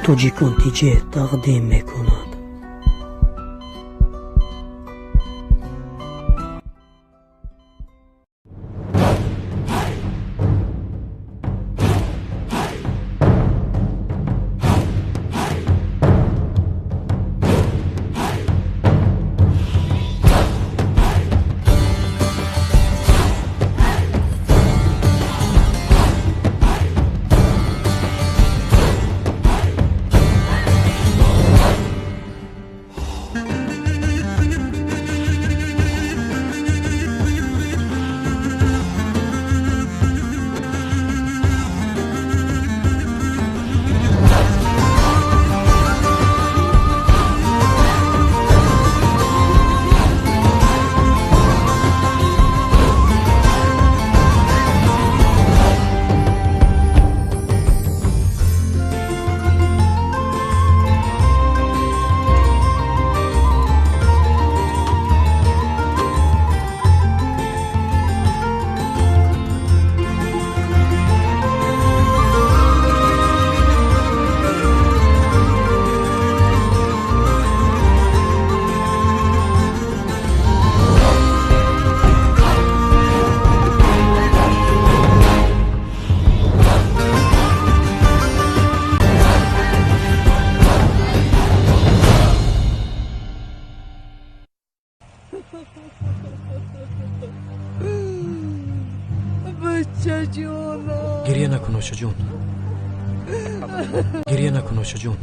Тоҷикон тиҷе тақдим мекунад. Гирья накун, очаҷон, гирья накун, очаҷон.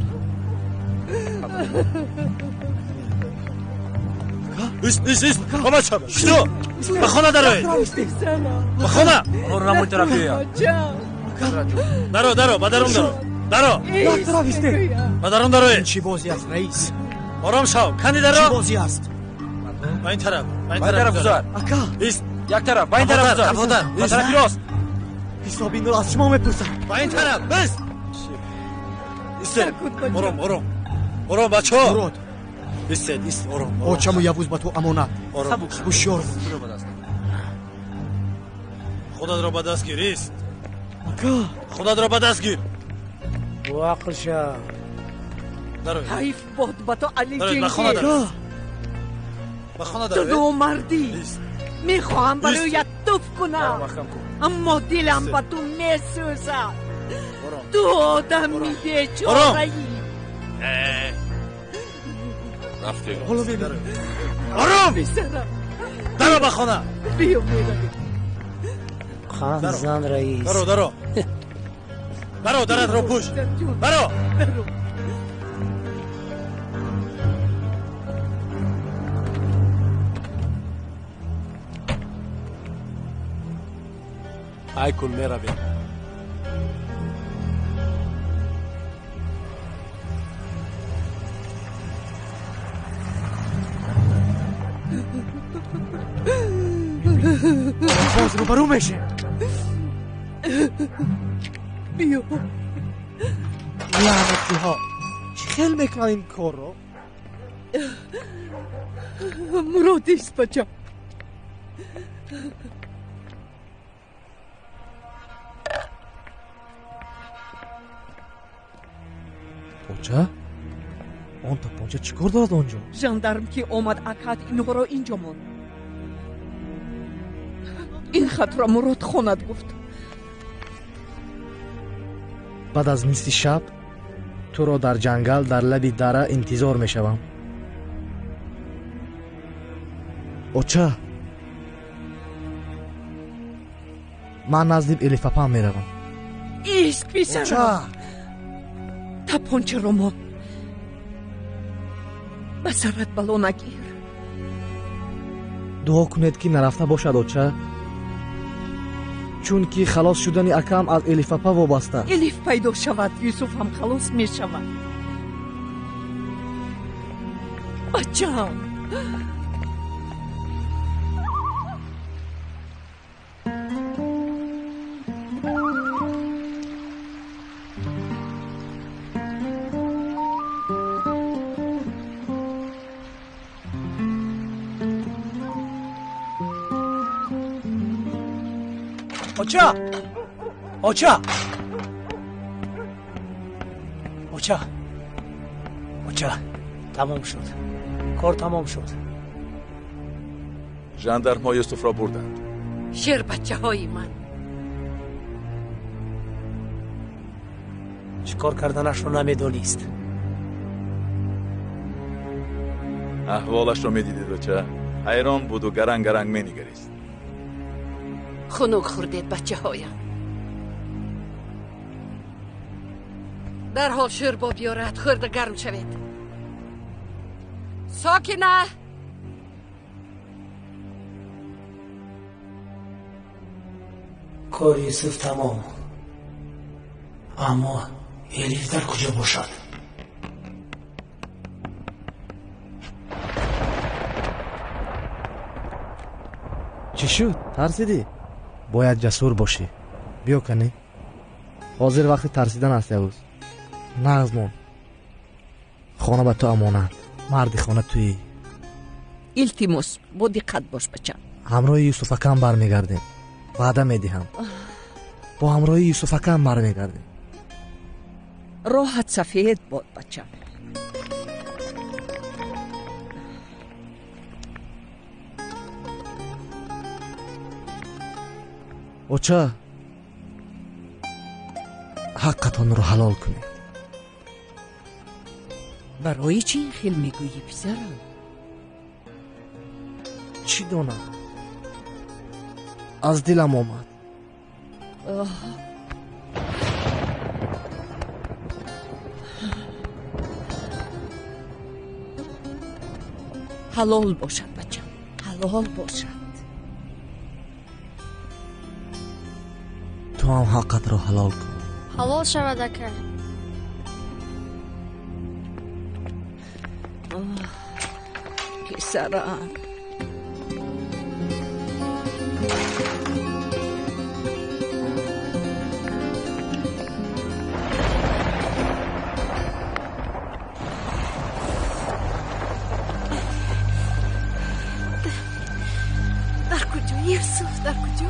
Ист, ист, ист, бача, шуро, ба хона дароед, ба хона. Даро, даро, ба дарун даро, даро, ба дарун дароед. Чӣ бозӣ аст, раис? Ором шав, кани даро. Чӣ бозӣ аст? Ба ин тараф, ба ин тараф гузар. Ака, ист, як тараф, ба ин тараф гузар, ба тарафи рост. Ҳисоби инро аз шумо мепурсам. Ба ин тараф, бист. Истед, ором, ором, ором, бачаҳо. Мурод. Истед, ист, ором. Очаму Явуз ба ту амонат. Ором. Ҳушёр. Худатро ба даст гир, ист. Ака. Худатро ба даст гир. Боақл шав. Дароед. Ҳайф бод ба ту, Али. Дароед, ба хона дароед. Ба хона Ту дароед. номардӣ. Ист. Мехоҳам бароят туф кунам, аммо дилам ба ту месӯзад. Ту одами бечораӣ. Ҳоло мебинам. Ором. Писарам. Даро ба хона. Биё, меравем. Қанд зан, раис. Даро, даро. Даро, даратро пӯш. Даро. Даро. Айкун меравем. Боз рӯбарӯ мешем. Биё. Лаънатиҳо, чӣ хел мекунанд ин корро? Мурод, ист, бачам. Оча, он тапонча чӣ кор дорад он ҷо? Жандарм ки омад, акат инҳоро инҷо монд. Ин хатро Мурод хонад гуфт. Баъд аз нисфи шаб туро дар ҷангал дар лаби дара интизор мешавам. Оча, ман назди Элифапам меравам. Ист, писарам. Тапончаро мон, ба сарат бало нагир. Дуо кунед, ки нарафта бошад, оча, чунки халос шудани акам аз Элифапа вобаста. Элиф пайдо шавад, Юсуфам халос мешавад, бачам. Оча, оча, Оча, оча, тамом шуд. Кор тамом шуд. Жандармҳо Юсуфро бурданд. Шербачаҳои ман. Чӣ кор карданашро намедонист. Аҳволашро медидед, оча. Ҳайрон буду гаранг гаранг менигарист. Хунук хӯрдед, бачаҳоям. Дарҳол шӯрбо биёрад, хӯрда гарм шавед. Сокина! Кори Юсуф тамом. Аммо Элиф дар куҷо бошад? Чӣ шуд? Тарсидӣ? Бояд ҷасур бошӣ. Биё канӣ. Ҳозир вақти тарсидан аст, Явуз. Нағз мон. Хона ба ту амонат. Марди хона туӣ. Илтимос, бо диққат бош, бачам. Ҳамроҳи Юсуфакам бармегардем. Ваъда медиҳам. Бо ҳамроҳи Юсуфакам бармегардем. Роҳат сафед бод, бачам. Оча, ҳаққатонро ҳалол кунед. Барои чӣ ин хел мегӯӣ, писарам? Чӣ донам? Аз дилам омад. Ҳалол бошад, бачам, ҳалол бошад. Ту ҳам ҳаққатро ҳалол кун. Ҳалол шавад, ака. Писарам. Дар куҷо, Юсуф, дар куҷо?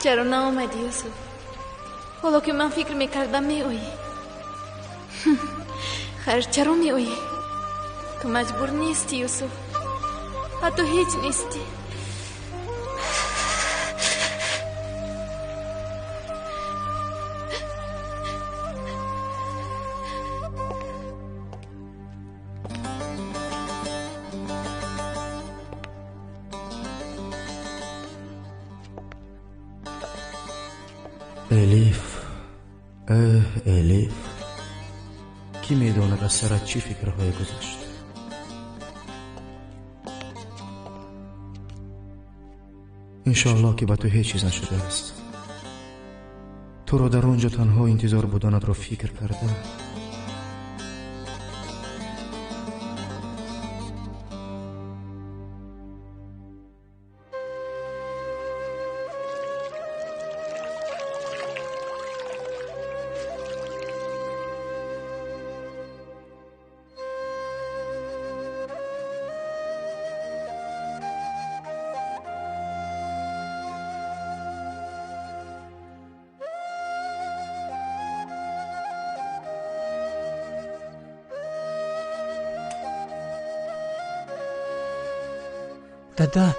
Чаро наомадӣ, Юсуф? Ҳоло ки ман фикр мекардам, меоӣ. Хайр, чаро меоӣ? Ту маҷбур нестӣ, Юсуф. Ҳатто ҳеҷ нестӣ. Элиф, эҳ, Элиф, кӣ медонад аз сарат чӣ фикрҳое гузашт? Иншоаллоҳ ки ба ту ҳеҷ чиз нашудааст. Туро дар он ҷо танҳо интизор буданатро фикр кардам. Дада,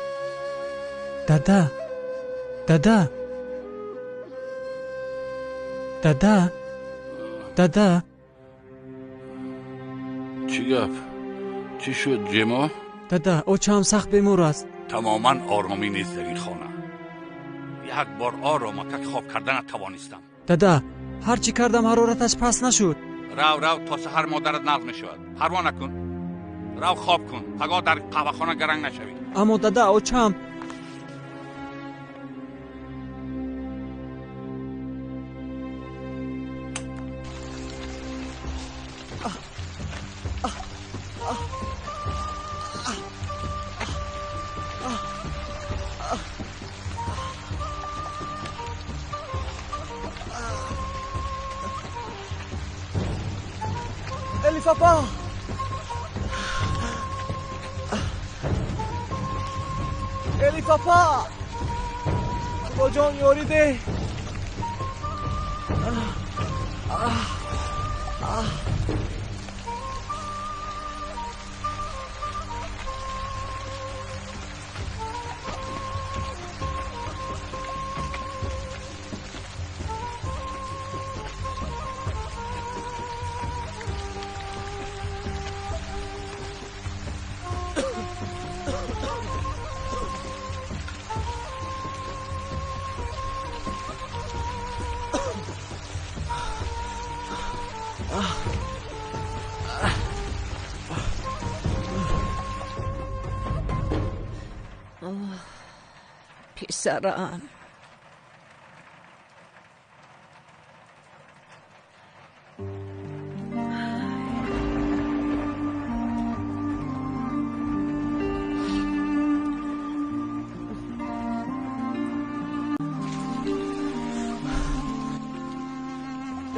дада, дада, дада, дада. Чӣ гап? Чӣ шуд, Ҷемо? Дада, очаам сахт бемор аст. Тамоман оромӣ нест дар ин хона. Як бор оромакак хоб карда натавонистам. Дада, ҳар чӣ кардам ҳарораташ паст нашуд. Рав, рав, то саҳар модарат нағз мешавад. Парво накун. Рав хоб кун. Пагоҳ дар қаҳвахона гаранг нашавӣ. Аммо дада, очаам. Элиф апа! Элиф апа! Худоҷон, ёрӣ деҳ! Писарам,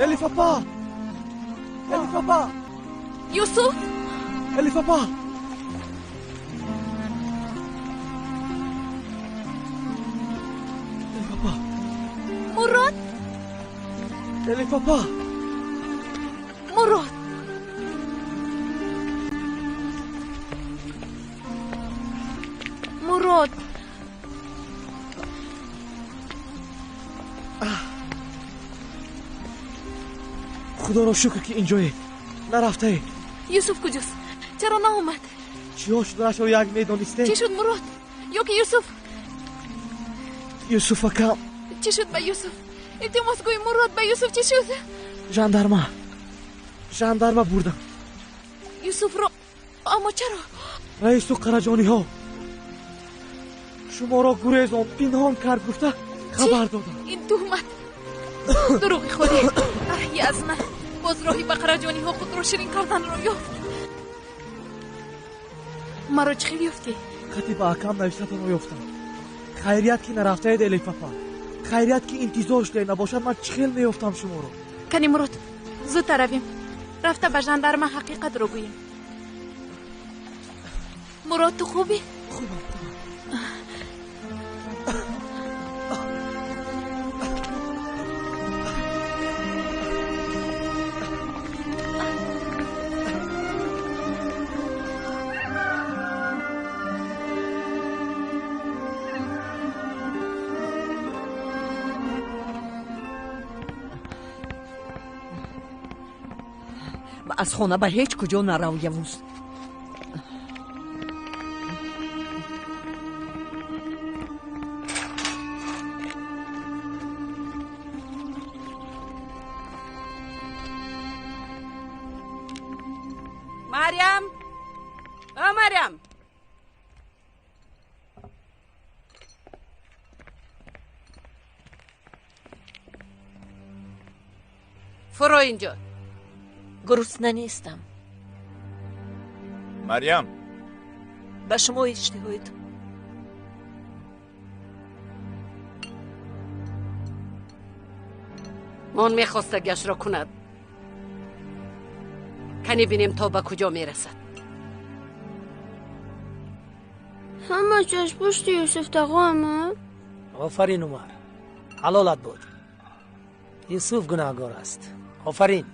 Элиф апа! Элиф апа! Юсуф! Элиф апа! Элиф апа! Мурод! Элиф апа! Мурод! Мурод! Худоро шукр ки инҷое, нарафтае. Юсуф куҷост? Чаро наомад? Чиҳо шуданашро як медонистем? Чӣ шуд, Мурод? Ё ки Юсуф? Юсуф акам. Чӣ шуд ба Юсуф? Илтимос гӯй, Мурод, ба Юсуф чӣ шуд? Жандарма, жандарма бурдам Юсуфро. Аммо чаро? Раису Қараҷониҳо шуморо гурезон пинҳон кард гуфта хабар додам. Ин туҳмат, дурӯғи худӣ. Аҳ, аз ман боз роҳи ба Қараҷониҳо худро ширин карданро ёфт. Маро чӣ хел ёфтӣ? Хати ба акам навиштатонро ёфтам. Хайрият ки нарафтаед, Элиф апа. Хайрият ки интизор шудаед, набошад ман чӣ хел меёфтам шуморо. Кани, Мурод, зудтар равем. Рафта ба жандарма ҳақиқатро гӯем. Мурод, ту хубӣ? Хубам, хубам. Аз хона ба ҳеҷ куҷо нарав, Явуз. Марьям! О, Марьям! Фуро инҷо. Гурусна нестам. Марьям. Ба шумо иштиҳоед. Он мехостагиашро кунад. Кани бинем то ба куҷо мерасад. Ҳама чашмпушти Юсуф тағоама? Офарин Умар, ҳалолат буд. Юсуф гунаҳгор аст. Офарин.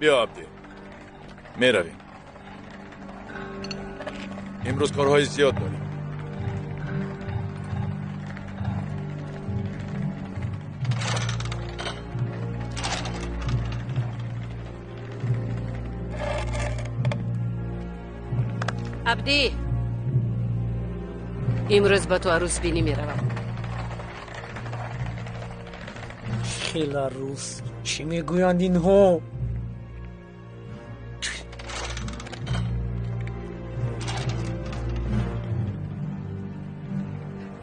Биё Абдӣ, меравем. Имрӯз корҳои зиёд дорем. Абдӣ, имрӯз ба ту арӯсбинӣ меравам. Хела рӯз чӣ мегӯянд инҳо?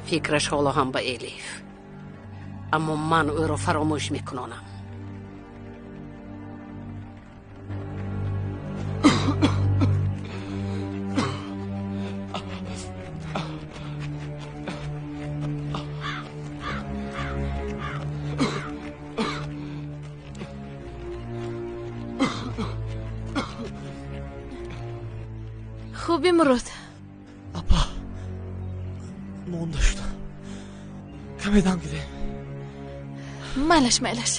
Фикраш ҳоло ҳам ба Элиф, аммо ман ӯро фаромӯш мекунонам. Хуби Мурод. Апа, монда шудам. Каме дам гирем. Майлаш, майлаш.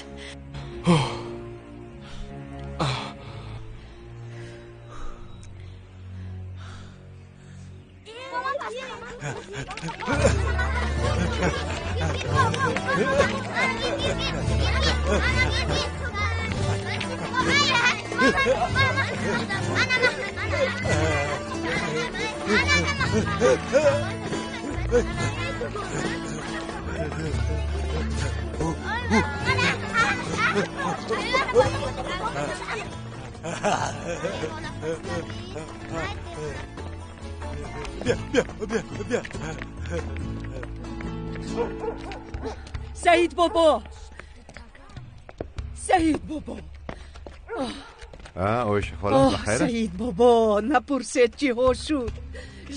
Саид бобо, Саид бобо. Оиша хола, бахайр? Саид бобо, напурсед чиҳо шуд.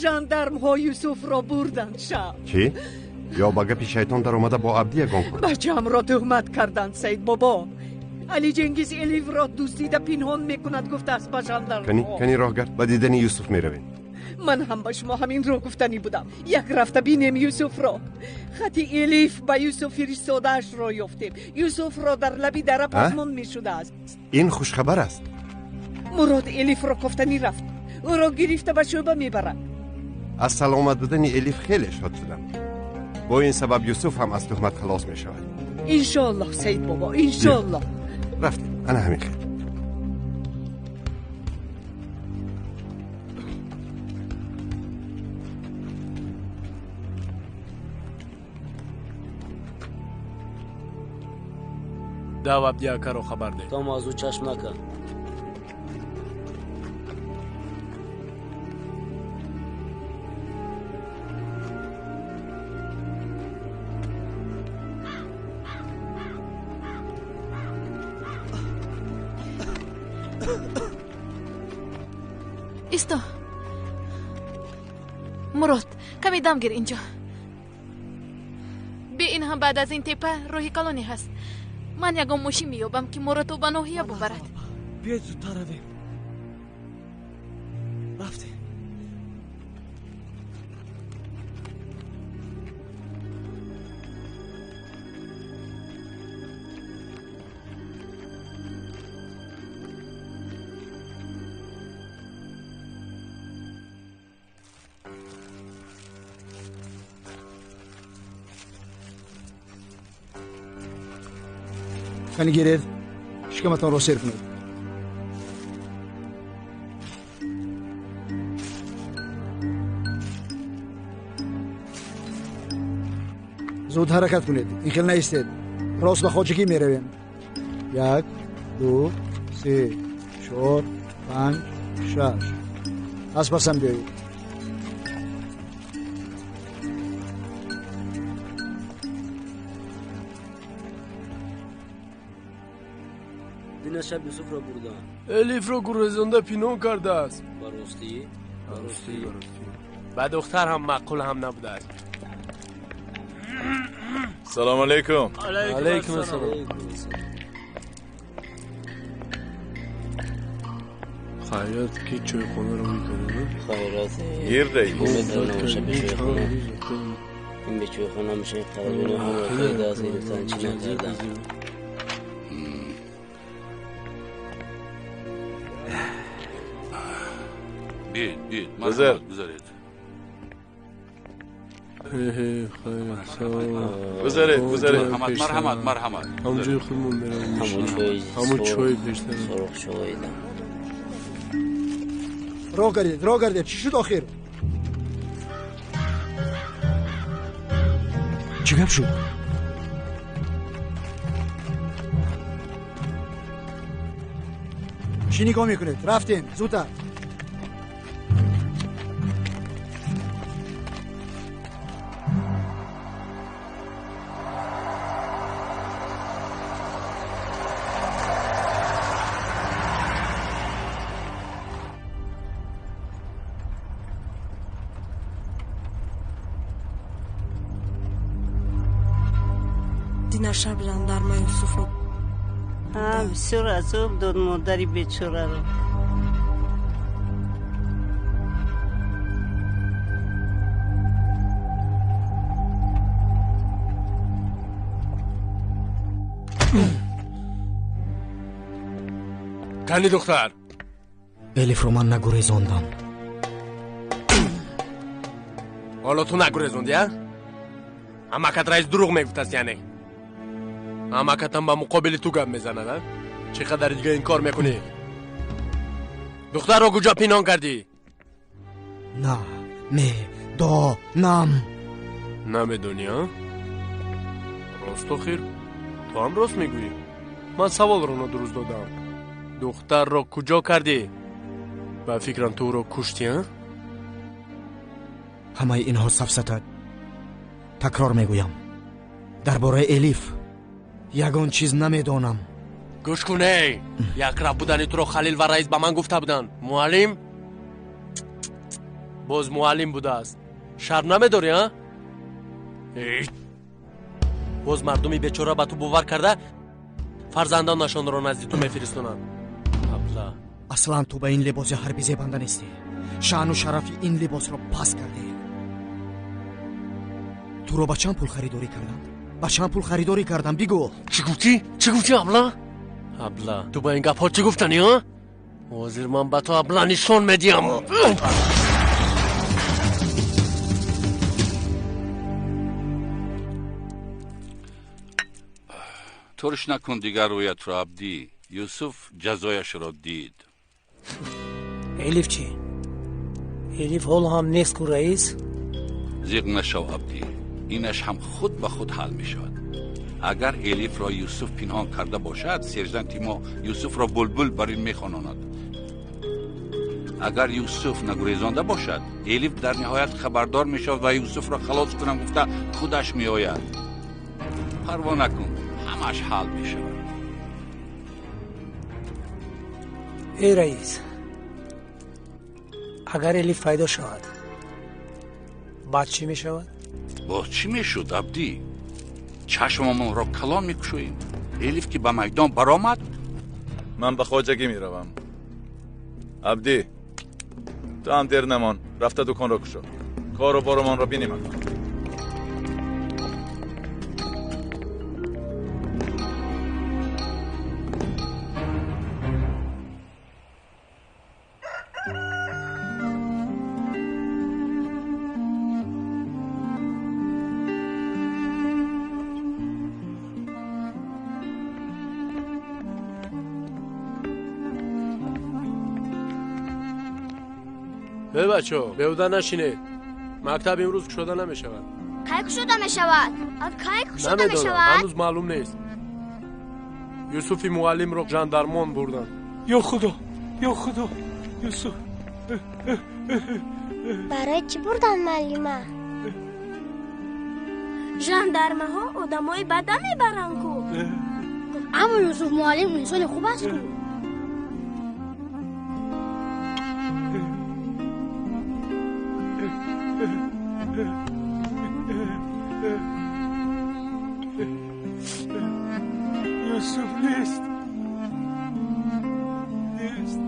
Жандармҳо Юсуфро бурданд шаб. Чӣ? Ё ба гапи шайтон даромада бо Абдӣ ягон кор? Бачаамро туҳмат карданд, Саид бобо. Али Ҷенгиз Элифро дуздида пинҳон мекунад, гуфтааст ба жандармҳо. Кани роҳгард, ба дидани Юсуф меравем. Ман ҳам ба шумо ҳаминро гуфтанӣ будам. Як рафта бинем Юсуфро. Хати Элиф ба Юсуф фиристодаашро ёфтем. Юсуфро дар лаби дара пазмон мешудааст. Ин хушхабар аст. Мурод Элифро кофтанӣ рафт. Ӯро гирифта ба шӯъба мебарад. Аз саломат будани Элиф хеле шод шудам. Бо ин сабаб Юсуф ҳам аз туҳмат халос мешавад. Иншоаллоҳ, Саид бобо, иншоаллоҳ. Рафтем, ана ҳамин хел. Дав Абди акаро хабар деҳ. То мавзӯъ чашм накард. Исто. Мурод, каме дам гир инҷо. Би ин ҳам баъд аз ин тепа роҳи калоне ҳаст. Ман ягон мошин меёбам, ки моро то ба ноҳия бубарад. Биёед зудтар равем. Рафтем. Кани гиред, шикаматонро сер кунед. Зуд ҳаракат кунед, ин хел наистед. Рост ба хоҷагӣ меравем. 1, 2, 3, 4, 5, 6. Аз пасам биёед. Дина шаб Юсуфро бурданд. Элифро гурезонда пинҳон кардааст. Ба ростӣ? Ба ростӣ. Ба духтар ҳам маъқул ҳам набудааст. Салом алейкум. Алейкум ассалом. Хайрат ки чойхонаро мекарданд? Хайрат. Гир раис. Ин бе чойхона мешин қараҷони ҳамро харида аст, гирифтан чӣ накарданд. Биёед, биёед, Гузар. марҳамат, гузаред. Гузаред, гузаред. Марҳамат, марҳамат, марҳамат. Ҳамон ҷои худмон меравем. Ҳамон чой пештар. Сурх чойда. Роҳ гардед, роҳ гардед. Чӣ шуд охир? Чӣ гап шуд? Чӣ нигоҳ мекунед? Рафтем, зудтар. Дина шаб жандарма Юсуфро Бисёр азоб дод модари бечораро. Кани духтар? Элифро ман нагурезондам. Ҳоло ту нагурезонди, а? Амакат раис дурӯғ мегуфтааст, яъне. Амакатам ба муқобили ту гап мезанад, а? Чӣ қадар дига инкор мекунӣ? Духтарро куҷо пинҳон кардӣ? На, ме, до, нам. Намедонӣ, а? Рост охир? Ту ҳам рост мегӯӣ? Ман саволро нодуруст додам. Духтарро куҷо кардӣ? Ба фикрам ту ӯро куштӣ, а? Ҳамаи инҳо сафсата. Такрор мегӯям. Дар бораи Элиф ягон чиз намедонам. Гӯш кун, эй! Якрав будани туро Халил ва раис ба ман гуфта буданд. Муаллим? Боз муаллим будааст. Шарм намедорӣ, а? Боз мардуми бечора ба ту бовар карда фарзандонашонро назди ту мефиристонанд. Абла. Аслан ту ба ин либоси ҳарбӣ зебанда нестӣ. Шаъну шарафи ин либосро паст кардӣ. Туро ба чанд пул харидорӣ карданд? Ба чанд пул харидорӣ кардам? Бигӯ. Чӣ гуфтӣ? Чӣ гуфтӣ, абла? Абла, ту ба ин гапҳо чӣ гуфтанӣ, а? Ҳозир ман ба ту абла нишон медиҳам. Турш накун дигар рӯятро, Абдӣ. Юсуф ҷазояшро дид. Элиф чӣ? Элиф ҳоло ҳам нест ку, раис? Зиқ нашав, Абдӣ. Инаш ҳам худ ба худ ҳал мешавад. Агар Элифро Юсуф пинҳон карда бошад, сержанти мо Юсуфро булбул бар ин мехононад. Агар Юсуф нагурезонда бошад, Элиф дар ниҳоят хабардор мешавад ва Юсуфро халос кунам гуфта худаш меояд. Парво накун, ҳамааш ҳал мешавад. Эй раис, агар Элиф пайдо шавад, баъд чӣ мешавад? Боз чӣ мешуд, Абдӣ? Чашмамонро калон мекушоем. Элиф ки ба майдон баромад. Ман ба хоҷагӣ меравам. Абдӣ, ту ҳам дер намон, рафта дуконро кушо. Кору боромонро бинем. Э бачаҳо, беҳуда нашинед. Мактаб имрӯз кушода намешавад. Кай кушода мешавад? Кай кушода Намедонам, мешавад? ҳанӯз маълум нест. Юсуфи муаллимро жандармон бурданд. Ё Худо, ё Худо, Юсуф. Барои чӣ бурданд муаллима? Жандармаҳо одамои бада мебаранд ку. Аммо Юсуф муаллим инсони хуб аст ку. Юсуф нест. Нест.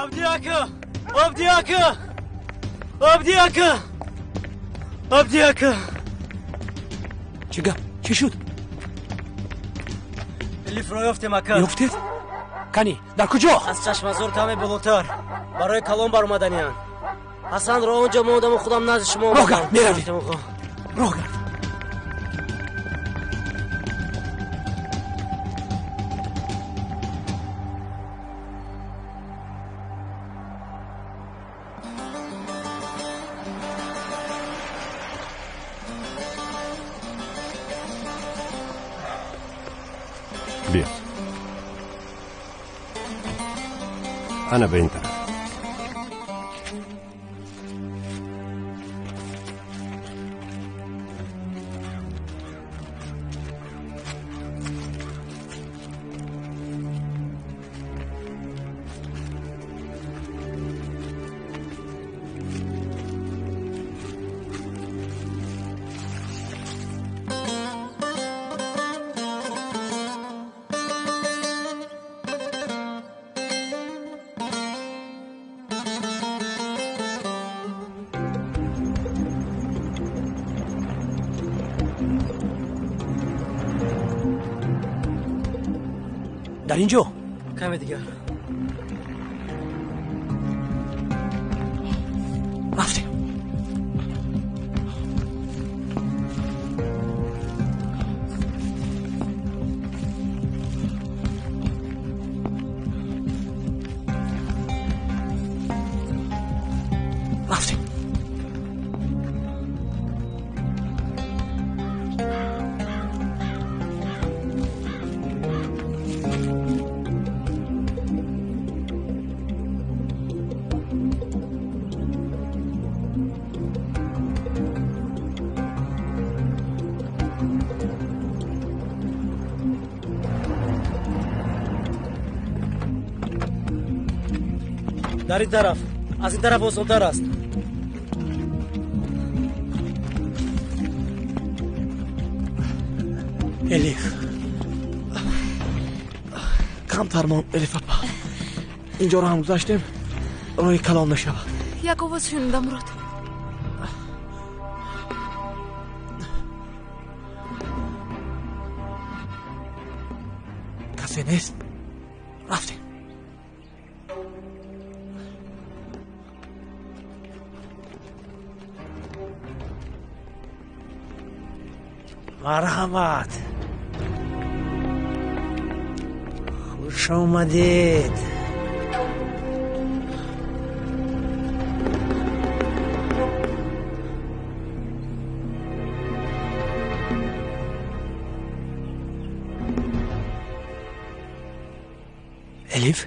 Абди ака! Абди ака! Абди ака! Абди ака! Чӣ гап? Чӣ шуд? Элифро ёфтем, ака. Ёфтед? Канӣ, дар куҷо? Аз чашмазор каме болотар. Барои калон баромаданиянд. Ҳасанро он ҷо мондаму худам назди шумо Роҳ гард, меравем. Роҳ гард. Биё. Ана ба ин тараф. Дар ин ҷо? Каме дигар. Рафтем. Рафтем. Дар ин тараф, аз ин тараф осонтар аст. Элиф. Камтар мон, Элиф апа. Инҷоро ҳам гузаштем, роҳи калон мешавад. Як овоз шунидам, Мурод. Касе нест? Рафтем. Марҳамат. Хуш омадед. Элиф?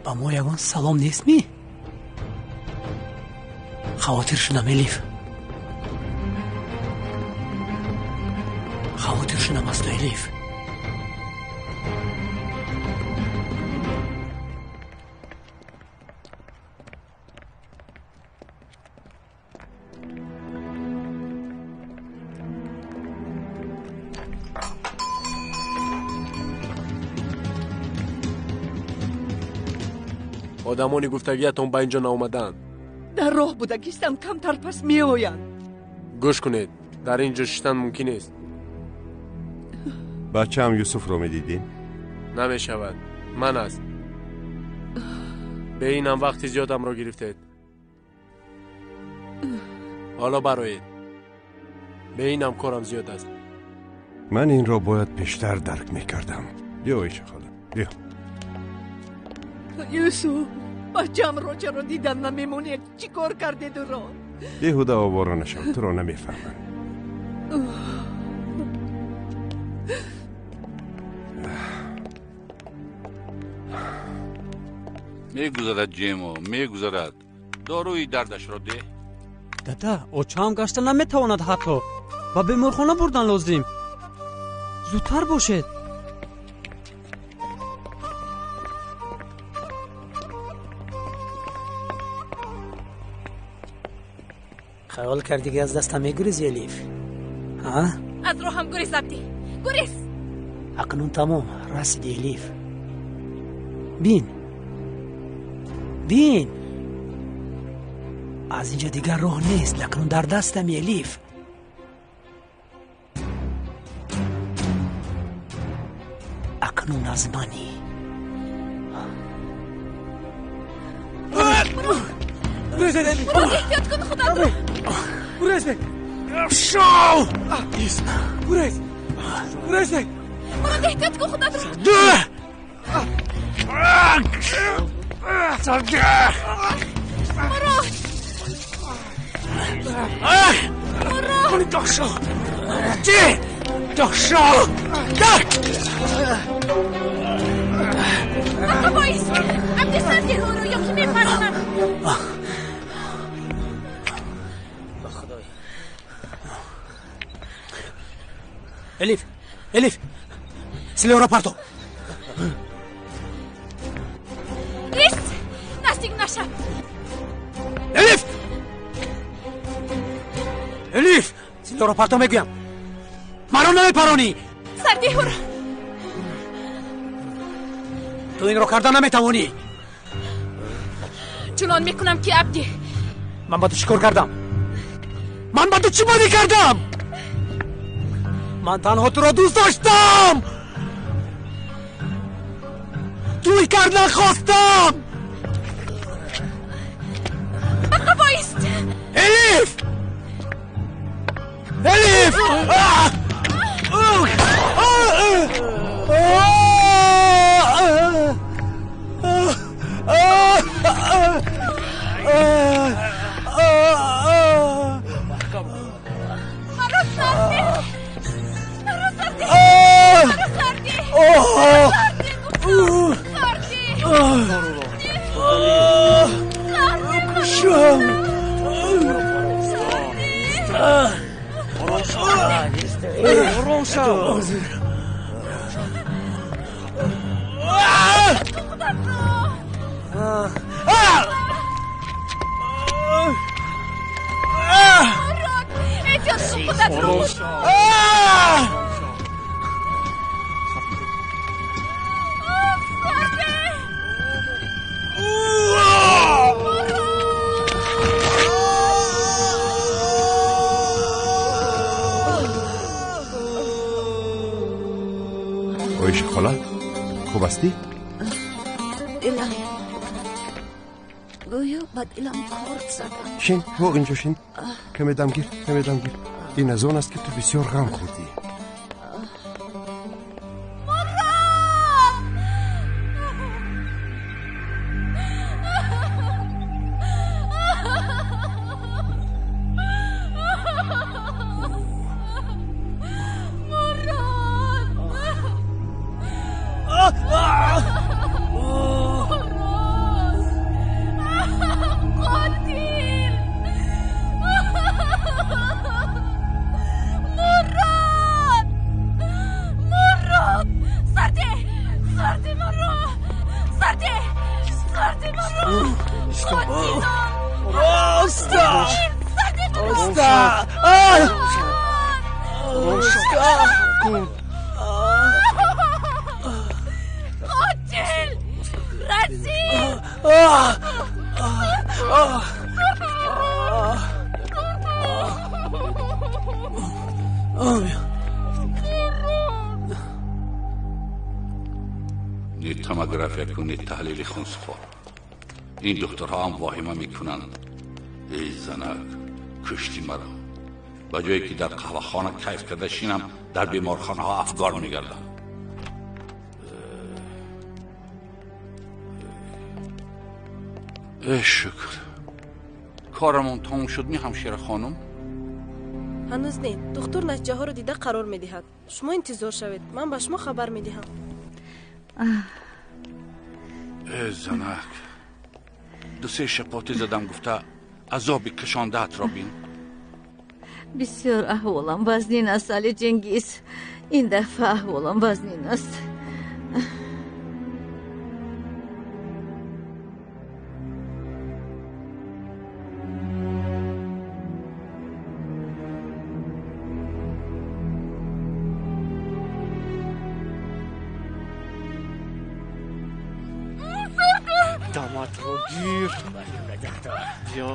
Ба мо ягон салом нестми? Хавотир шудам, Элиф. Хавотир шудам аз ту, Элиф. Одамони гуфтагиятон ба ин ҷо наомаданд. Дар роҳ будагистам, камтар пас меоянд. Гӯш кунед, дар ин ҷо шиштан мумкин нест. Бачаам Юсуфро медидӣ? Намешавад. Ман аст. Бе инам вақти зиёдамро гирифтед. Ҳоло бароед. Бе инам корам зиёд аст. Ман инро бояд пештар дарк мекардам. Биё, Оиша хола, биё. Юсуф, бачаамро чаро дидан намемонед? Чӣ кор кардед ӯро? Беҳуда овора нашав, туро намефаҳмам. Мегузарад Ҷемо, мегузарад. Доруи дардашро деҳ. Дада, очаам гашта наметавонад ҳатто. Ба беморхона бурдан лозим. Зудтар бошед. Хаёл кардӣ ки аз дастам мегурезӣ, Элиф? Ҳа? Аз роҳам гурез, Абдӣ, гурез! Акнун тамом, расидӣ, Элиф. Бин, бин, аз инҷа дигар роҳ нест. Акнун дар дастами, Элиф. Акнун аз манӣ. Мурод, эҳтиёт кун худатро. Гурез! Шов! Гурез! Гурез! Мурод, эҳтиёт кун худатро. Мурод! Мурод! Ака, боис! Абди, сарди ҳоро ё ки мепаронам. Элиф, Элиф, силоҳро парто. Ист! Наздик нашав. Элиф! Элиф, силоҳро парто мегӯям. Маро намепаронӣ. Сарди ҳоро. Ту инро карда наметавонӣ. Чунон мекунам ки Абди. Ман ба ту чӣ кор кардам? Ман ба ту чӣ бадӣ кардам? Ман танҳо туро дӯст доштам. Туй кардан хостам. Ака, боист! Элиф! Элиф! Маро сардӣ! Маро сардӣ! Маро сардӣ! Сардӣ гуфтам! Сардӣ! Кушам! Ором шав. Мурод, эҳтиёт кун худатро. Ором шав. Сардӣ! Оиша хола, хуб ҳастӣ? Дилам гӯё ба дилам корд задам. Шин, во инҷо шин. Каме дам гир, каме дам гир. Ин аз он аст ки ту бисёр ғам хӯрдӣ. Қотил! Мурод! Мурод! Сарди! Сарди маро! Сарди! Сарди маро! Қотилон! Оста! Сарди маро! Оста! Оста! Қотил! Расид! Не томография кун, не таҳлили хунсупор. Ин духтурҳо ҳам воҳима мекунанд. Эй занак, кушти маро. Ба ҷое ки дар қаҳвахона кайф карда шинам, дар беморхонаҳо афгор мегардам. Э, шукр, корамон тамом шуд ми, ҳамшира хонум? Ҳанӯз не, духтур натиҷаҳоро дида қарор медиҳад. Шумо интизор шавед, ман ба шумо хабар медиҳам. Э, занак. Ду-се шапотӣ задам гуфта азоби кашондаатро бин. Бисёр аҳволам вазнин аст, Али Чингиз. Ин дафъа аҳволам вазнин аст. Даматро гир. Биё.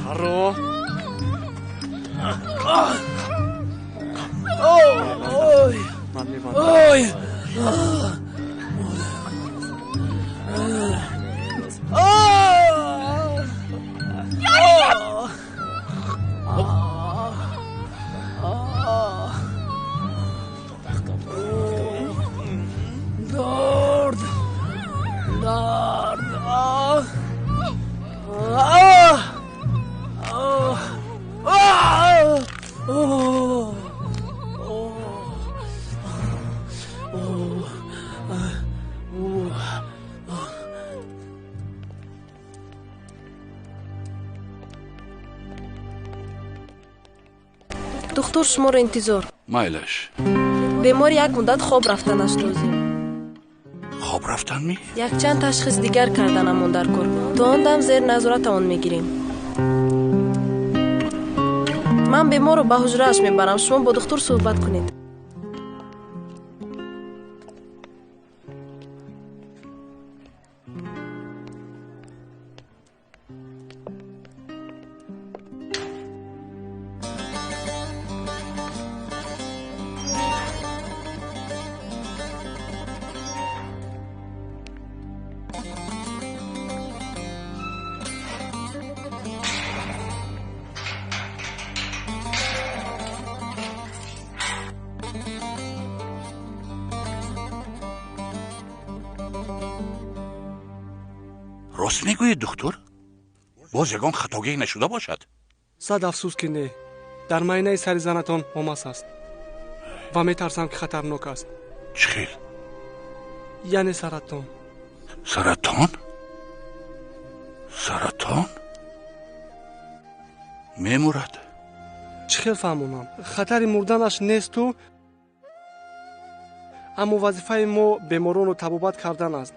Таро. Ман мебандам. Дард, дард, آه آه آه آه آه Духтур шуморо интизор. Майлаш. Бемор як муддат хоб рафтанаш лозим. Хоб рафтан ми? Якчанд ташхис дигар карданамон дар кор. То он дам зер назоратамон мегирем. Ман беморро ба ҳуҷрааш мебарам. Шумо бо духтур суҳбат кунед. Рост мегӯед, духтур? Боз ягон хатогӣ нашуда бошад? Сад афсӯс ки не. Дар майнаи сари занатон омас аст ва метарсам ки хатарнок аст. Чӣ хел? Яъне саратон. Саратон? Саратон? Мемурад? Чӣ хел фаҳмонам? Хатари мурданаш несту, аммо вазифаи мо беморонро табобат кардан аст.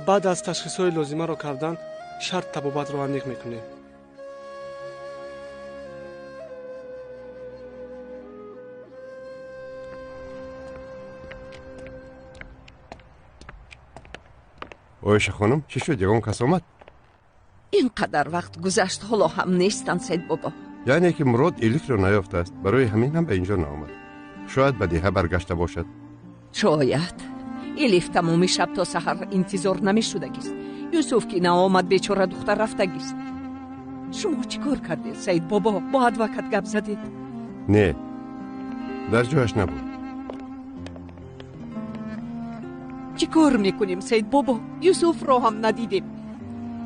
Баъд аз ташхисҳои лозимаро кардан шарт табобатро аниқ мекунем. Оиша хонум, чӣ шуд? Ягон кас омад? Ин қадар вақт гузашт, ҳоло ҳам нестанд, Саид бобо. Яъне ки Мурод Элифро наёфтааст, барои ҳамин ҳам ба инҷо наомад. Шояд ба деҳа баргашта бошад. Шояд. Элиф тамоми шаб то саҳар интизор намешудагист. Юсуф ки наомад, бечора духтар рафтагист. Шумо чӣ кор кардед, Саид бобо? Бо адвокат гап задед? Не, дар ҷояш набуд. Чӣ кор мекунем, Саид бобо? Юсуфро ҳам надидем.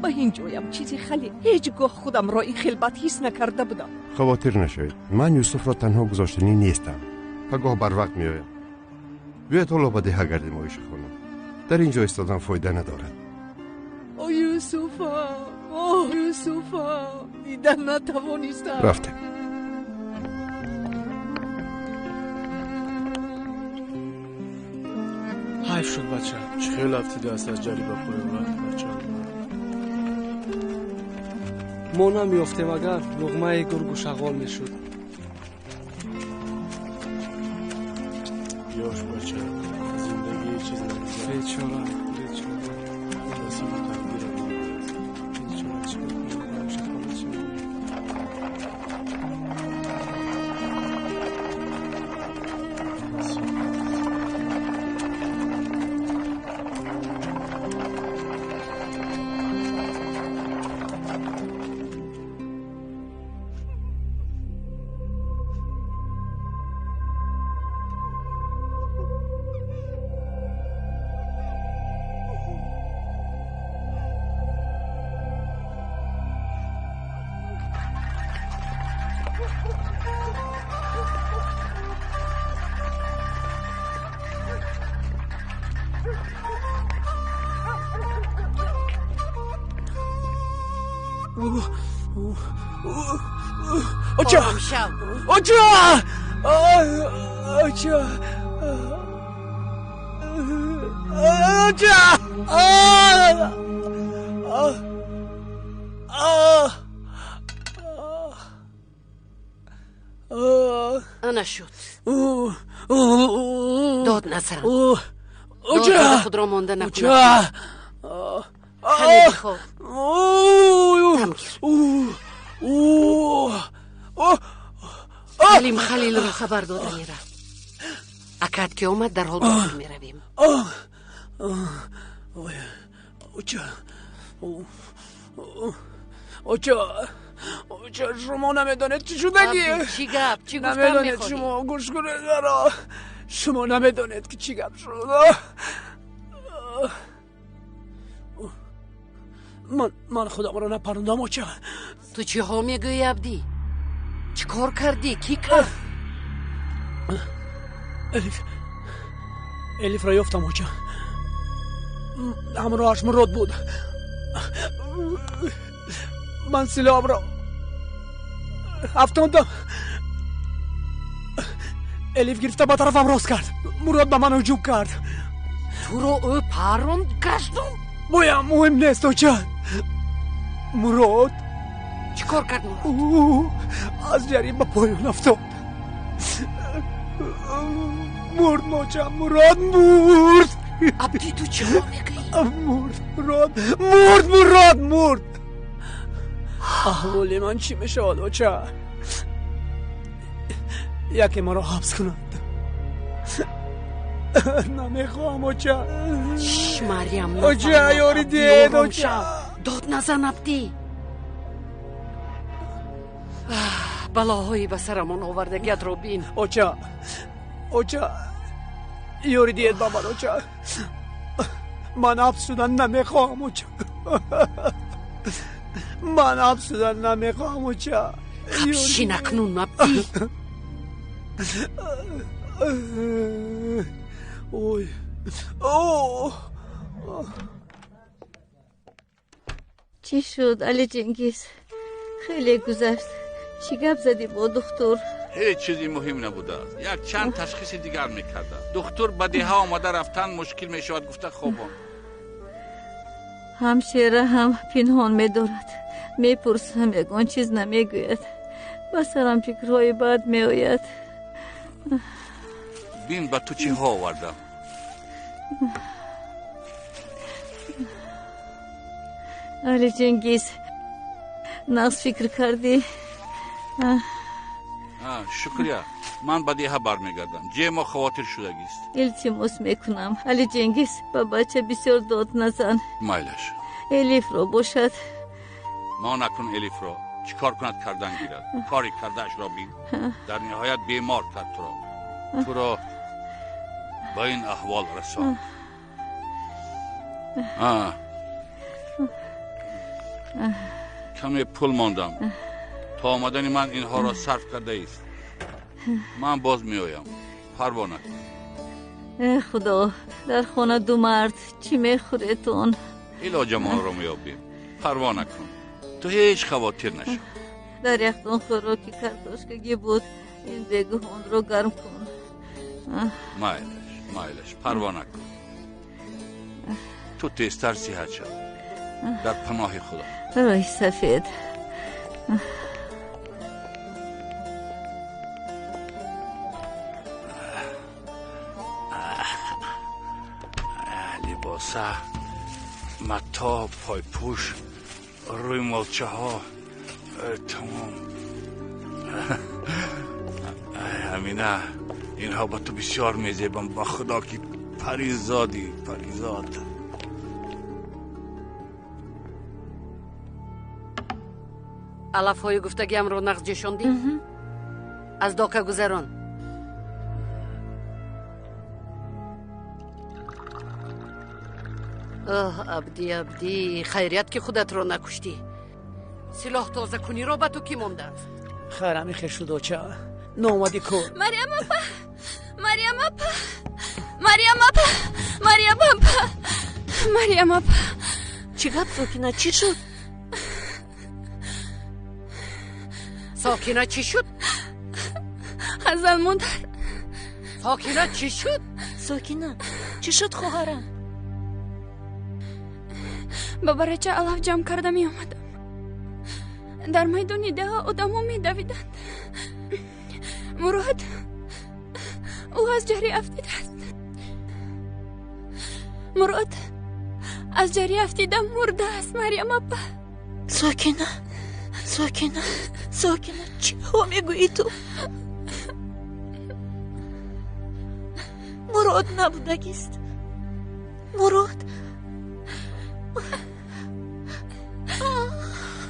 Ба ин ҷоям чизи хеле. Ҳеҷ гоҳ худамро ин хел бад ҳис накарда будам. Хавотир нашавед, ман Юсуфро танҳо гузоштанӣ нестам. Пагоҳ барвақт меоям. Биёед ҳоло ба деҳа гардем, Оиша хонум. Дар ин ҷо истодан фоида надорад. О Юсуфам, о Юсуфам, дидан натавонистам. Рафтем. Ҳайф шуд, бача. Чӣ хел афтидааст аз ҷариба поён рафт, бача. Мо намеёфтем, агар луғмаи гургу шағол мешуд. Ёш бача, зиндагӣ чиз намегузарад. Бечора, бечора. Насибу тақдира. Бечора, чӣ кунем? Оиша хонум, чӣ кунем? Оча! Ором шав. Оча! Оча! Оча! Ана шуд. Дод назан. Оча! Дод худро монда накун. Оча! Каме бихоб. Дам гир. Ҳалим Халилро хабар дода мерафт. Акат ки омад, дарҳол ба кор меравем. Оча! Оча! Оча, шумо намедонед чӣ шудагӣ? Абди, чӣ гап? Чӣ гуфтан Намедонед мехоҳӣ? шумо, гӯш кунед маро. Шумо намедонед ки чӣ гап шуд. Ман худамро напарондам, оча. Ту чиҳо мегӯӣ, Абдӣ? Чӣ кор кардӣ? Кӣ кард? Элиф, Элифро ёфтам, оча. Ҳамроҳаш Мурод буд. Ман силоҳамро афтондам. Элиф гирифта ба тарафам рост кард. Мурод ба ман ҳуҷум кард. Туро ӯ паронд гаштум? Боям муҳим нест, оча. Мурод чӣ кор кард Мурод? Аз ҷарӣ ба поён афтод. Мурд, моча, Мурод мурд. Абдӣ, ту чиҳо мегӯӣ? Мурд, Мурод мурд, Мурод мурд. Аҳволи ман чӣ мешавад, оча? Яке маро ҳабс кунад. Намехоҳам, оча. Марьям, оча, ёри диҳед, оча. Дод назан, Абдӣ. Балоҳои ба сарамон овардагиятро бин. Оча, оча, ёри диҳед ба ман, оча. Ман ҳабс шудан намехоҳам, оча. Ман ҳабс шудан намехоҳам, оча. Шин акнун, Абдӣ. Ой. Чӣ шуд, Али Чингиз? Хеле гузашт. Чӣ гап задӣ бо духтур? Ҳеҷ чизи муҳим набудааст. Як чанд ташхиси дигар мекарда. Духтур ба деҳа омада рафтан мушкил мешавад гуфта хобон. Ҳам шера ҳам пинҳон медорад. Мепурсам, ягон чиз намегӯяд. Ба сарам фикрҳои бад меояд. Бин, ба ту чиҳо овардам. Али Чингиз, нағз фикр кардӣ. Шукрия, ман ба деҳа бармегардам. Ҷемо хавотир шудагист. Илтимос мекунам, Али Чингиз, ба бача бисёр дод назан. Майлаш. Элифро бошад. Мо накун Элифро. Чӣ кор кунад, кардан гирад. Кори кардаашро бин. Дар ниҳоят бемор кард туро. Туро ба ин аҳвол расонд. Каме пул мондам. То омадани ман инҳоро сарф кардаист. Ман боз меоям. Парво накун. Э худо, дар хона ду мард чӣ мехӯретон? Илоҷамонро меёбем. Парво накун. Ту ҳеҷ хавотир нашав. Дар яхдон хӯроки картошкагӣ буд. Ин бегоҳ онро гарм кун. Майлаш, майлаш, парво накун. Ту тезтар сиҳат шав. Дар паноҳи худо. Роҳи сафед. Либоса, матоъ, пойпӯш, рӯймолчаҳо, тамом. Амина, инҳо ба ту бисёр мезебам. Ба худо ки паризодӣ, паризод. Алафҳои гуфтагиамро нағз ҷӯшондӣ? Аз дока гузарон. Оҳ, Абдӣ, Абдӣ, хайрият ки худатро накуштӣ. Силоҳ тозакуниро ба ту кӣ мондааст? Хайр, ҳамин хел шуд, оча. Наомадӣ кор. Марьям апа, Марьям апа, Марьям апа, Марьям апа, Марьям апа. Чӣ гап, Сокина, чӣ шуд? Сокина чӣ шуд? Ҳасан модар. Сокина чӣ шуд? Сокина чӣ шуд хоҳарам? Ба барача алаф ҷамъ карда меомадам. Дар майдони деҳа одамо медавиданд. Мурод ӯ аз ҷарӣ афтидааст. Мурод аз ҷарӣ афтида мурдааст, Марьям апа. Сокина, Сокина, Сокина, чиҳо мегӯӣ ту? Мурод набудагист. Мурод.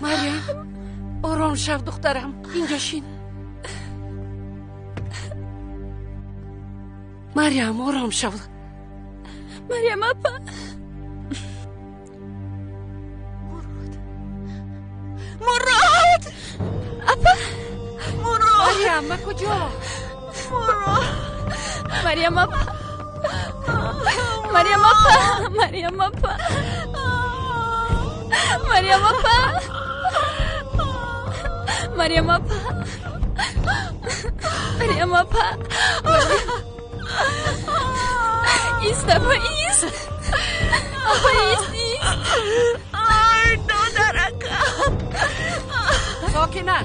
Марьям, ором шав, духтарам, инҷо шин. Марьям, ором шав. Марьям апа. Мурод. Мурод! Апа. Мурод! Марьям, ба куҷо? Мурод! Марьям апа. Марьям апа. Марьям апа. Марьям апа. Марьям апа. Марьям апа. Ист, апа, ист. Апа, ист, ист. Ай, додаракам. Сокина,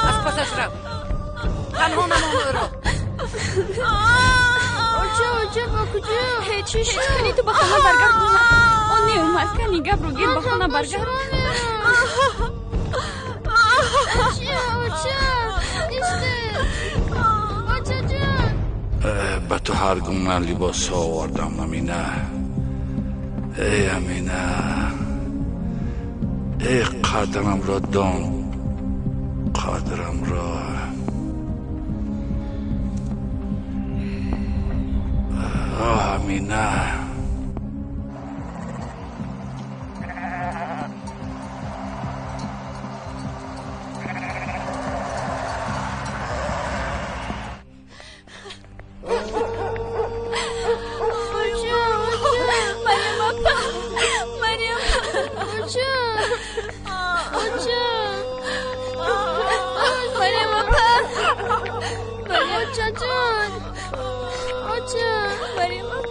аз пасаш рав. Танҳо намон ӯро. Оча, оча, ба куҷо? Ҳеҷ, ҳеҷ, кани ту ба хона баргард. Он неомад, кани гапро гир ба хона баргард. Оча, оча, истед. Очаҷон. Ба ту ҳар гуна либосҳо овардам, Амина. Эй, Амина. Эй, қадрамро дон. Қадрамро. Оҳ, Амина. Оча, оча. Марьям апа. Марьям. Оча. Оча. Марьям апа. Очаҷон. Оча. Марьям апа.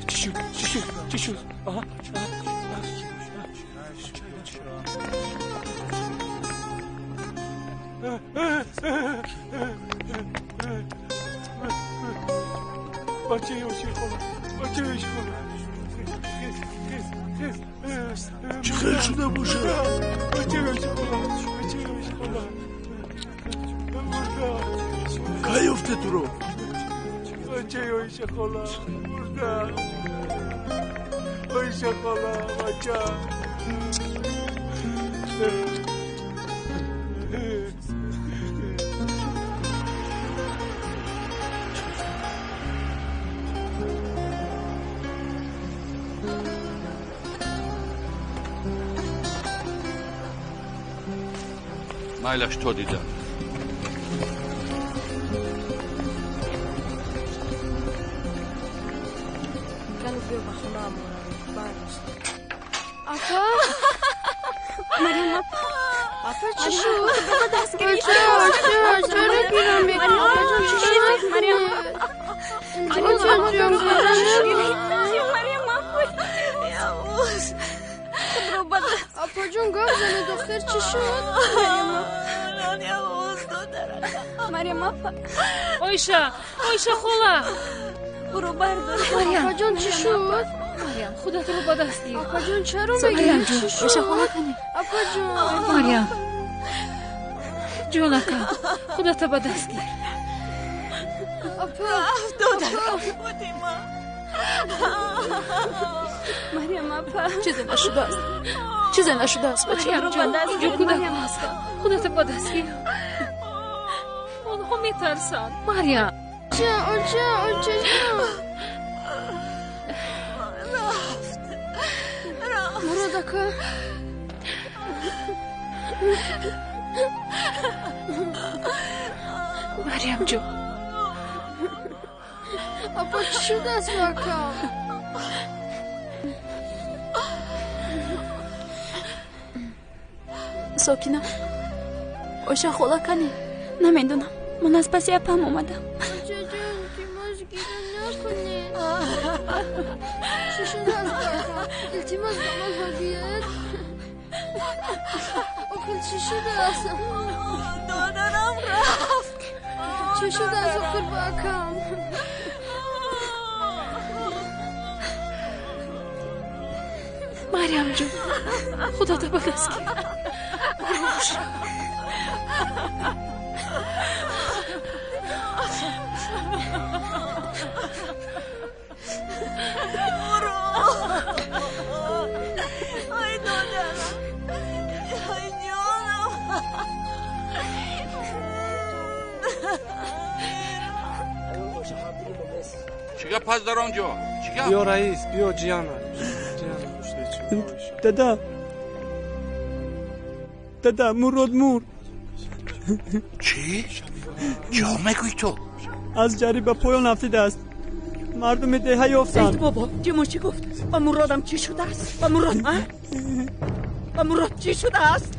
Чӣ шуд? Чӣ шуд? Чӣ шуд? Аҳа. Бачаи ошиқхона, бачаи ошиқхона. Чӣ хел шуда бошад? Бачаи ошиқхона, бачаи ошиқхона. Мурда. Кай ёфте туро? Бачаи ошиқхона, мурда. Ошиқхона, бача. Майлаш то дидам. Кани биё ба хонаамон равем. Баргашт. Апа. Марьям апа. Апа, чӣ шуд? Ба даст гирифт. Оча, оча, чаро гирам мекунӣ? Апаҷон, чӣ шуд? Марьям. Очаҷон, Марьям апа. Явуз. Худро ба даст. Апаҷон, гап занед, охир чӣ шуд? Марьям апа. Явуз, додаракам. Марьям апа. Оиша, Оиша хола. Ӯро бардор. Апаҷон, чӣ шуд? Марьям, худатро ба даст гир. Апаҷон, чаро Марьям мегирӣ? ҷон, Чӣ Оиша шуд? хола кани. Апаҷон. Марьям. Ҷонакам, худатро ба даст гир. Апа. Додаракам, Фотима. Марьям апа. Чизе нашудааст. Чизе нашудааст, бача. Марьям ҷон, инҷо кӯдак аст. Худатро ба даст гир. Онҳо метарсанд. Марьям. Оча, оча, очаҷон. Рафт. Рафт. Мурод ака. Марьям ҷон. Апа, чӣ шудааст ба акам? Сокина. Оша хола кани? Намедонам. Ман аз паси апам омадам. Очаҷон, илтимос гиря накунед. Чӣ шудааст ба акам? Илтимос ба ман бигӯед. Охир чӣ шудааст? Додарам рафт. Чӣ шудааст охир ба акам? Марьямҷон, худото ба даст гир. Ором шав. Ай, додарам, ай, ҷонам. Чӣ гап ҳаст дар он ҷо? Чӣ гап? Биё, раис, биё, ҷияна. Дада, дада, Мурод мурд. Чӣ? Чӣ мегӯӣ ту? Аз ҷарӣ ба поён афтидааст. Мардуми деҳа ёфтанд. Саид бобо, Ҷимон чӣ гуфт? Ба Муродам чӣ шудааст? Ба Мурод, а? Ба Мурод чӣ шудааст?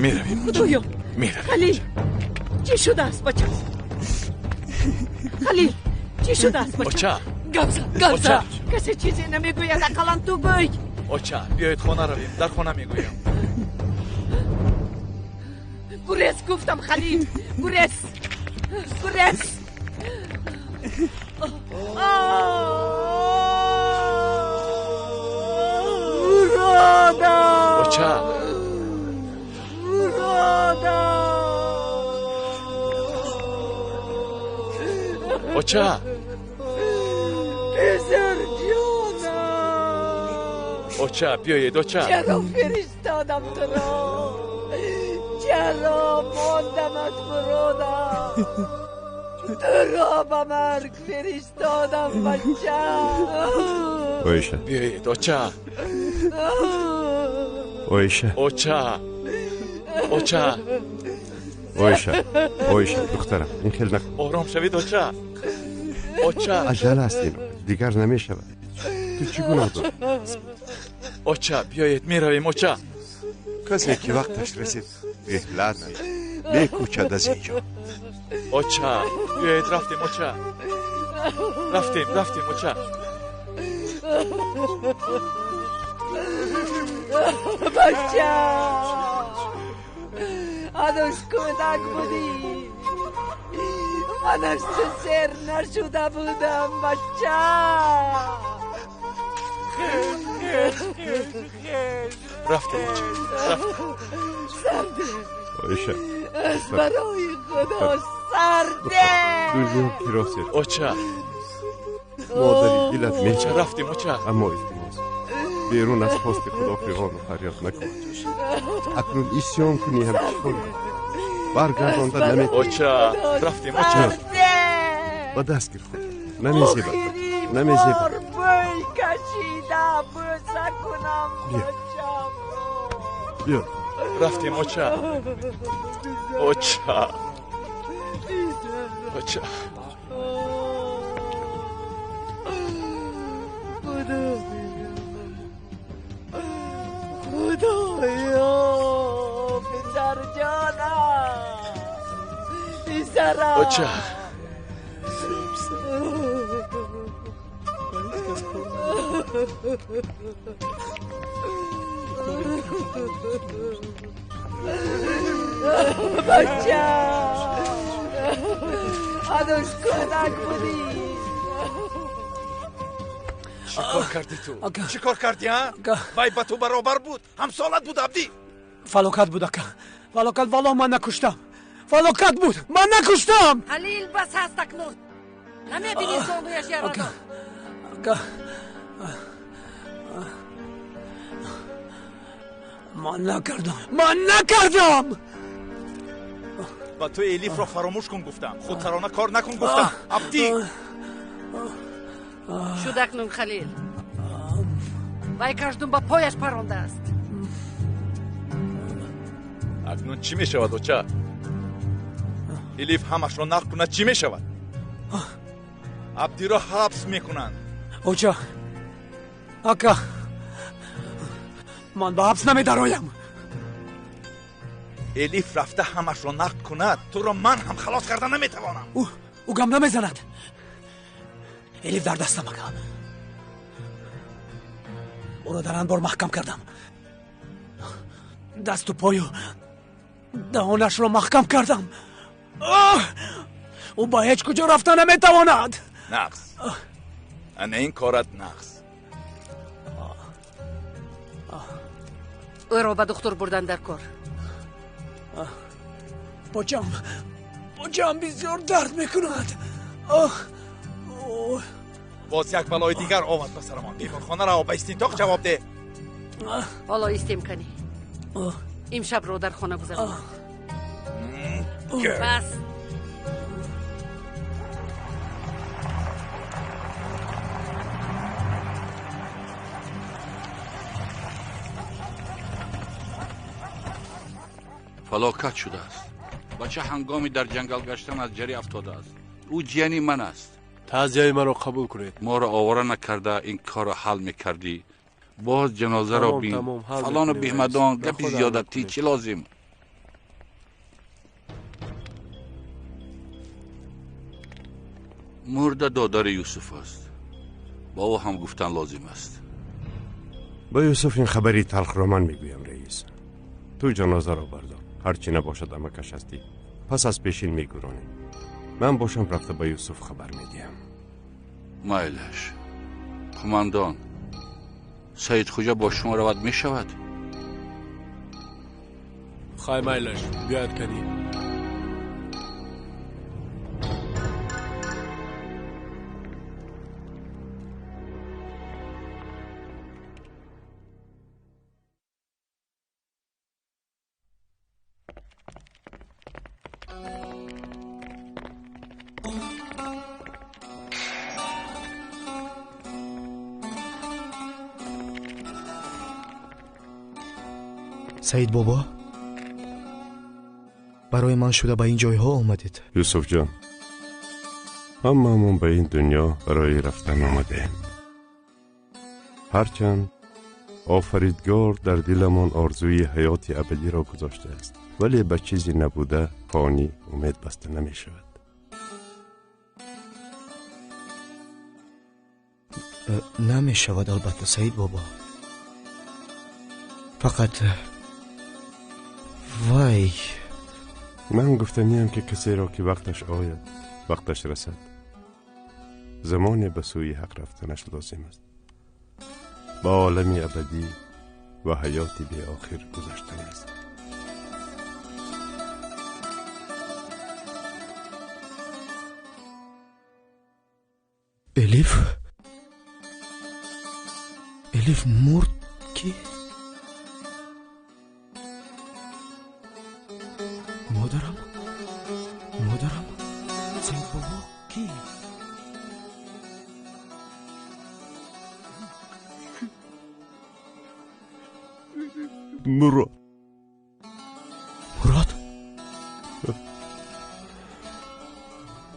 Меравем. Худоё, меравем. Халил, чӣ шудааст, бача? Халил, чӣ шудааст, бача? Оча. Гап зан, гап зан. Касе чизе намегӯяд, ақаллан ту гӯй. Оча, биёед хона равем, дар хона мегӯям. Гурез гуфтам, Халил, гурез, гурез. Муродам! Оча! Муродам! Оча! Писарҷонам! Оча, биёед, оча! Чаро фиристодам туро? Чаро мондамат, Муродам? Туро ба марг фиристодам, бача! Оиша. Биёед, оча! Оиша. Оча! Оча! Оиша, Оиша, духтарам, ин хел накун. Ором шавед, оча! Оча! Аҷал аст ин, дигар намешавад. Ту чӣ гуноҳ дорӣ? Оча, биёед, меравем, оча! Касе ки вақташ расид, реҳлат мекӯчад аз ин ҷо. Оча, биёед, рафтем, оча! Рафтем, рафтем, оча! Бача! Ҳанӯз кӯдак будӣ. Ман аз ту сер нашуда будам, бача. Рафтем, оча, рафтем. Сарде. Оиша. Аз барои Худо сарде. Дунё киро сер. Оча. Модари дилат Оча, рафтем, оча. Аммо илтимос, берун аз хости Худо фиғону фарёд накун. Акнун исён кунӣ ҳам чӣ кор? Баргардонда наметавонӣ. Оча, рафтем, оча. Ба даст гир худ. Намезебад. Намезебад. Бӯй кашида бӯса кунам, Биё. бачам. Биё. Рафтем, оча. Оча. Оча. Худоё, писарҷонам, писарам. Оча. Бача, ҳанӯз кӯдак будӣ. Чӣ кор кардӣ ту? Чӣ кор кардӣ, а? Вай ба ту баробар буд, ҳамсолат буд, Абдӣ. Фалокат буд, ака. Фалокат, валлоҳ, ман накуштам. Фалокат буд, ман накуштам. Халил, бас аст акнун. Намебинӣ зонуяш ярадор. Ака, ман накардам, ман накардам. Ба ту Элифро фаромӯш кун гуфтам, худсарона кор накун гуфтам, Абдӣ. Шуд акнун, Халил. Вай каждум ба пояш парондааст. Акнун чӣ мешавад, оча? Элиф ҳамашро нақл кунад, чӣ мешавад? Абдиро ҳабс мекунанд. Оча, ака, ман ба ҳабс намедароям. Элиф рафта ҳамашро нақд кунад, туро ман ҳам халос карда наметавонам. Ӯ гам намезанад. Элиф дар дастам ака. Ӯро дар анбор маҳкам кардам. Дасту пою даҳонашро маҳкам кардам. Ӯ ба ҳеҷ куҷо рафта наметавонад. Нақс. Ана ин корат нақс. Ӯро ба духтур бурдан дар кор. Поҷам бисёр дард мекунад. Боз як балои дигар омад ба сарамон. Беморхонаро ба истинтоқ ҷавоб деҳ. Ҳоло истем канӣ. Имшабро дар хона гузаронам. Бас. Фалокат шудааст. Бача ҳангоми дар ҷангал гаштан аз ҷарӣ афтодааст. Ӯ ҷияни ман аст. Таъзияи маро қабул кунед. Моро овора накарда ин корро ҳал мекардӣ. Боз ҷанозаро бин. Фалону беҳмадон, гапи зиёдатӣ чӣ лозим? Мурда додари Юсуф аст. Ба ӯ ҳам гуфтан лозим аст. Ба Юсуф ин хабари талхро ман мегӯям, раис. Ту ҷанозаро бардор. Ҳарчи набошад амакаш ҳастӣ. Пас аз пешин мегуронем. Ман бошам рафта ба Юсуф хабар медиҳам. Майлаш. Қумандон, Саид Хуҷа бо шумо равад мешавад? Хай майлаш, биёяд канӣ. Саид бобо, барои ман шуда ба ин ҷойҳо омадед. Юсуфҷон, ҳамаамон ба ин дунё барои рафтан омадаем. Ҳарчанд офаридгор дар диламон орзуи ҳаёти абадиро гузоштааст, вале ба чизе набуда фонӣ умед баста намешавад. Намешавад албатта, Саид бобо. Фақат вай, ман гуфтаниям ки касеро ки вақташ ояд, вақташ расад, замоне ба сӯи ҳақ рафтанаш лозим аст. Ба олами абадӣ ва ҳаёти беохир гузаштан аст. Элиф? Элиф мурд ки? Модарам? Модарам? Саид бобо ки? Мурод. Мурод?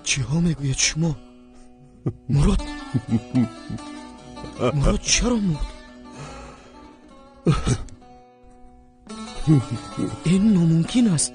Чиҳо мегӯяд шумо? Мурод? Мурод чаро мурд? Ин номумкин аст.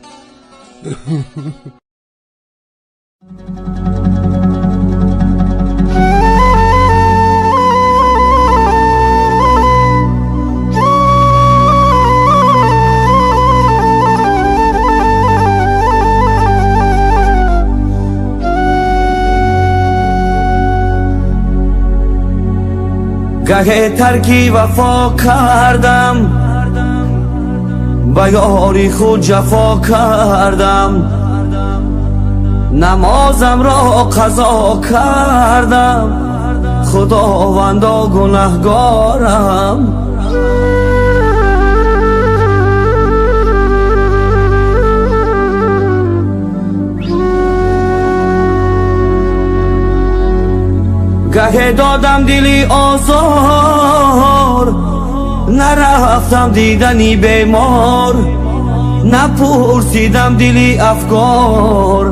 Гаҳе тарки вафо кардам, ба ёри худ ҷафо кардам, намозамро қазо кардам, худовандо гунаҳгорам. Гаҳе додам дили озор, нарафтам дидани бемор, напурсидам дили афгор,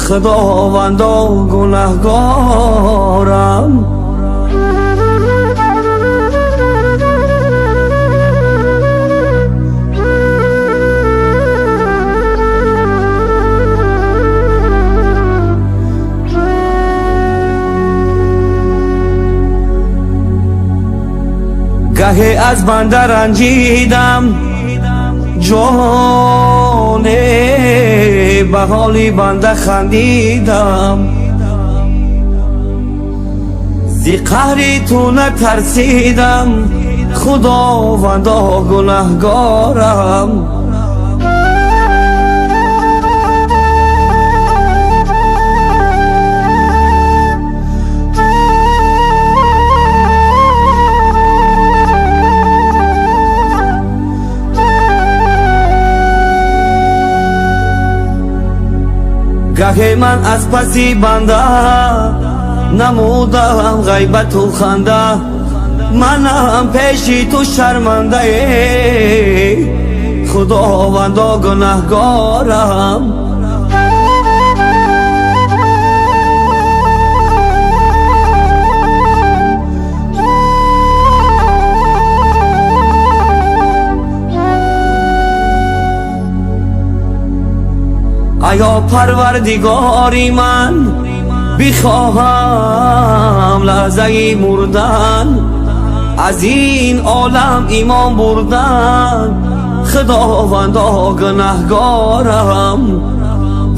худовандо гунаҳгорам. Гаҳе аз банда ранҷидам, ҷоне ба ҳоли банда хандидам. Зи қаҳри ту натарсидам, Худовандо гунаҳгорам. Гаҳе ман аз паси банда намудам ғайбату ханда, манам пеши ту шармандае, Худовандо гунаҳгорам. Аё Парвардигори ман, бихоҳам лаҳзаи мурдан, аз ин олам имон бурдан. Худовандо гунаҳгорам,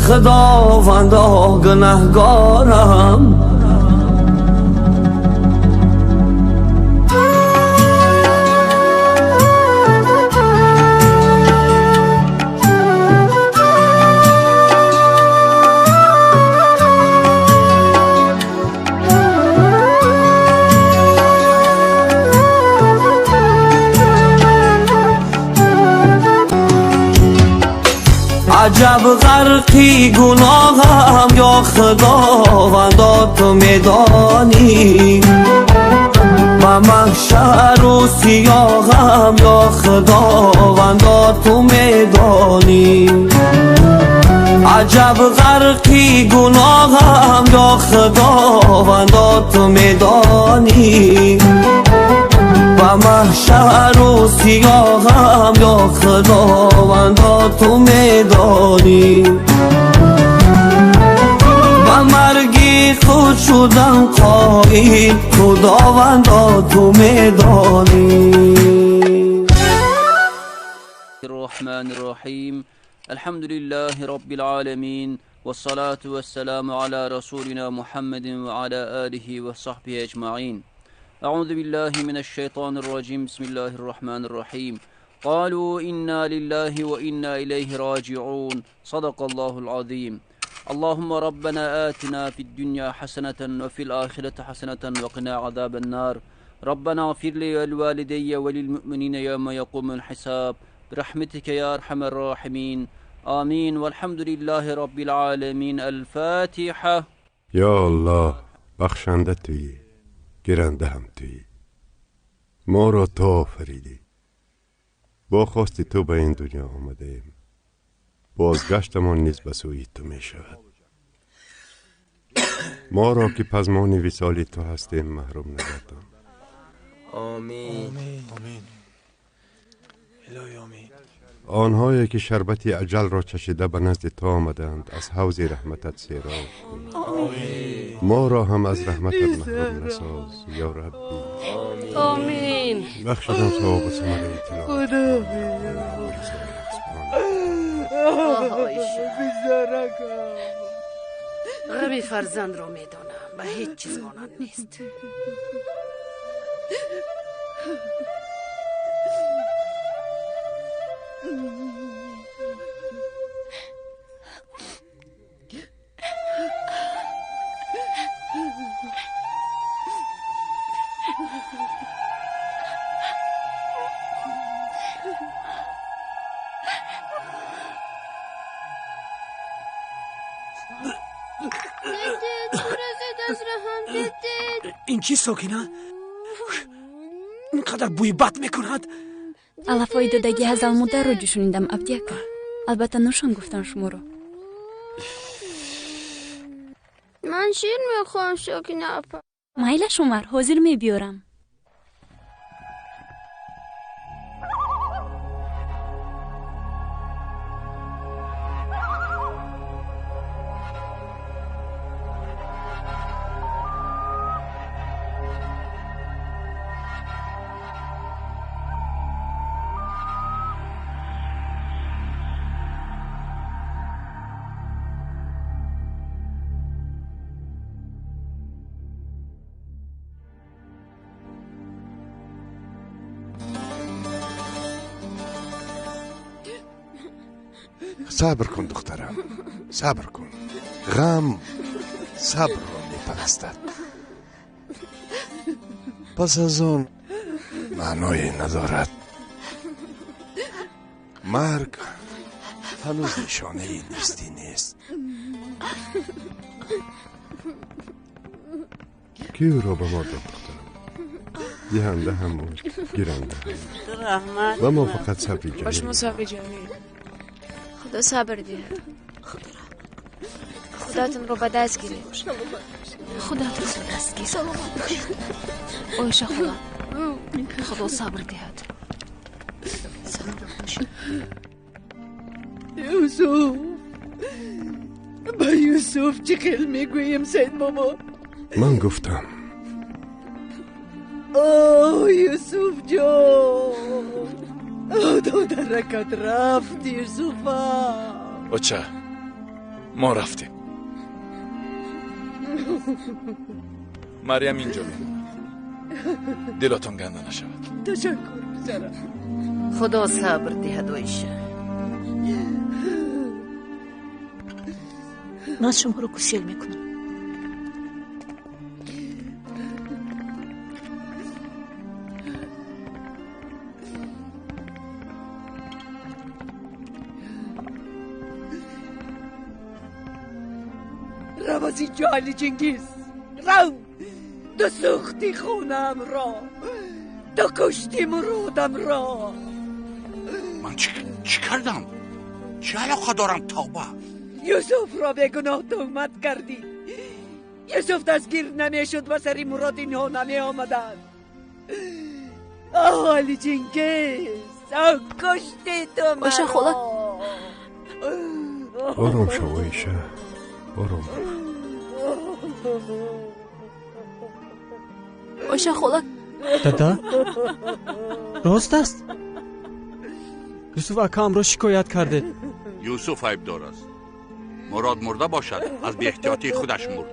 Худовандо гунаҳгорам. Аҷаб ғарқи гуноҳам, ё Худовандо ту медонӣ, ба маҳшару сиёҳам, ё Худовандо ту медонӣ. Аҷаб ғарқи гуноҳам, ё Худовандо ту медонӣ, ба маҳшару сиёҳам, ё Худовандо ту медонӣ. Ба марги худ шудам қоил, Худовандо ту медонӣ. الرحمن الرحيم. الحمد لله رب العالمين، والصلاة والسلام على رسولنا محمد وعلى آله وصحبه أجمعين. أعوذ بالله من الشيطان الرجيم. بسم الله الرحمن الرحيم. قالوا إنا لله وإنا إليه راجعون. صدق الله العظيم. اللهم ربنا آتنا في الدنيا حسنة وفي الآخرة حسنة وقنا عذاب النار. ربنا اغفر لي ولوالدي وللمؤمنين يوم يقوم الحساب برحمتك يا أرحم الراحمين. آمين. والحمد لله رب العالمين. الفاتحة. یا الله، بخشنده تویی، گیرنده هم تویی. ما را تو آفریدی، با خواستی تو به این دنیا آمده ایم، بازگشتمان نیز به سوی تو می شود. ما را که پزمان وصال تو هستیم محروم نگردان. آمین. آمین. الهی آمین. آنهایی که شربت اجل را چشیده به نزد تو آمدند، از حوض رحمتت سیراب کن. ما را هم از رحمتت محروم نساز یا ربی. آمین. بخشدم ثواب و ثمره تلاوت. غمی فرزند را میدانم، به هیچ چیز مانند نیست. ин чӣ Сокина? Инқадар бӯи бад мекунад. Алафҳои додагӣ ҳазалмодарро ҷӯшонидам, Абдиака. Албатта нӯшон гуфтам шуморо. Ман шир мехоҳам, Сокина апа. Майлаш, Умар, ҳозир мебиёрам. Сабр кун, духтарам, сабр кун. Ғам сабрро мепарастад. Пас аз он маъное надорад. Марг ҳанӯз нишонаи нестӣ нест. Кӣ ӯро ба мо дод, духтарам? Диҳанда ҳам буд, гиранда ҳам. Раҳмат. Ва мо фақат сабри Ба шумо ҷамил. сабри ҷамил. Худо сабр диҳад. Худатонро ба даст гиред. Худатро ба даст гир. Оиша хола, Худо сабр диҳад. Саломат бошед. Юсуф, ба Юсуф чӣ хел мегӯем, Саид бобо? Ман гуфтам. О, Юсуф ҷон, додаракат рафт, Юсуфа. Оча, мо рафтем. Марьям инҷо мемонад. Дилотон ганда нашавад. Ташаккур, писарам. Худо сабр диҳад, Оиша. Ман шуморо кусел мекунам. Рав аз инҷо, Али Чингиз, рав! Ту сӯхти хонаамро, ту кушти муродамро. Ман чӣ кардам? Чӣ алоқа дорам, тавба? Юсуфро бегуноҳ туҳмат кардӣ. Юсуф дастгир намешуд, ба сари Мурод инҳо намеомаданд. Оҳ, Али Чингиз, оҳ, кушти ту Оиша хола. Ором шав, Оиша, ором бош. Оиша хола. Дада, рост аст, Юсуф акаамро шикоят кардед? Юсуф айбдор аст. Мурод мурда бошад, аз беэҳтиётии худаш мурд.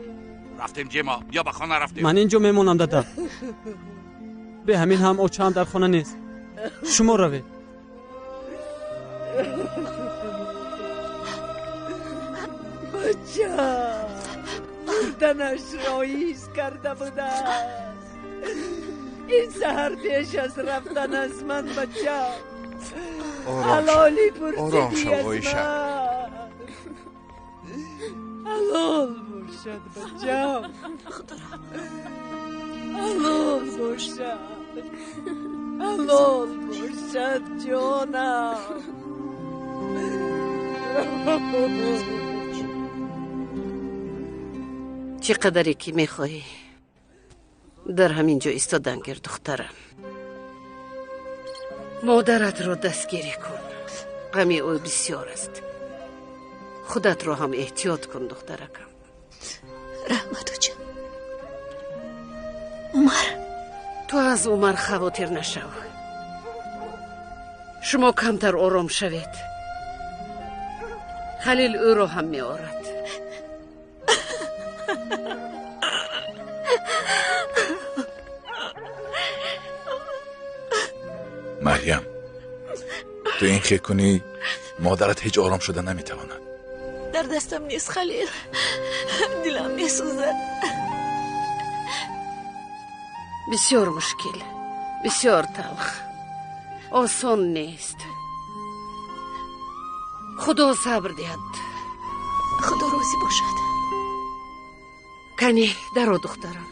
Рафтем, Ҷемо, ё ба хона рафтем. Ман инҷо мемонам, дада. Бе ҳамин ҳам очаам дар хона нест. Шумо равед. Бача мурданашро ҳис карда будааст. Ин саҳар пеш аз рафтан аз ман, бача, Ором шав. ҳалолӣ Ором пурсидӣ шав, аз Оиша. ман. Ҳалол бошад, бачам, ҳалол бошад, ҳалол бошад, ҷонам. Чӣ қадаре ки мехоҳӣ дар ҳамин ҷо истодан гир, духтарам. Модаратро дастгирӣ кун, ғами ӯ бисёр аст. Худатро ҳам эҳтиёт кун, духтаракам. Раҳмат, оча. Умар. Ту аз Умар хавотир нашав. Шумо камтар ором шавед, Халил ӯро ҳам меорад. Марьям, ту ин хел кунӣ, модарат ҳеҷ ором шуда наметавонад. Дар дастам нест, Халил. Дилам месӯзад. Бисёр мушкил, бисёр талх, осон нест. Худо сабр диҳад. Худо розӣ бошад. Кани, даро, духтарам.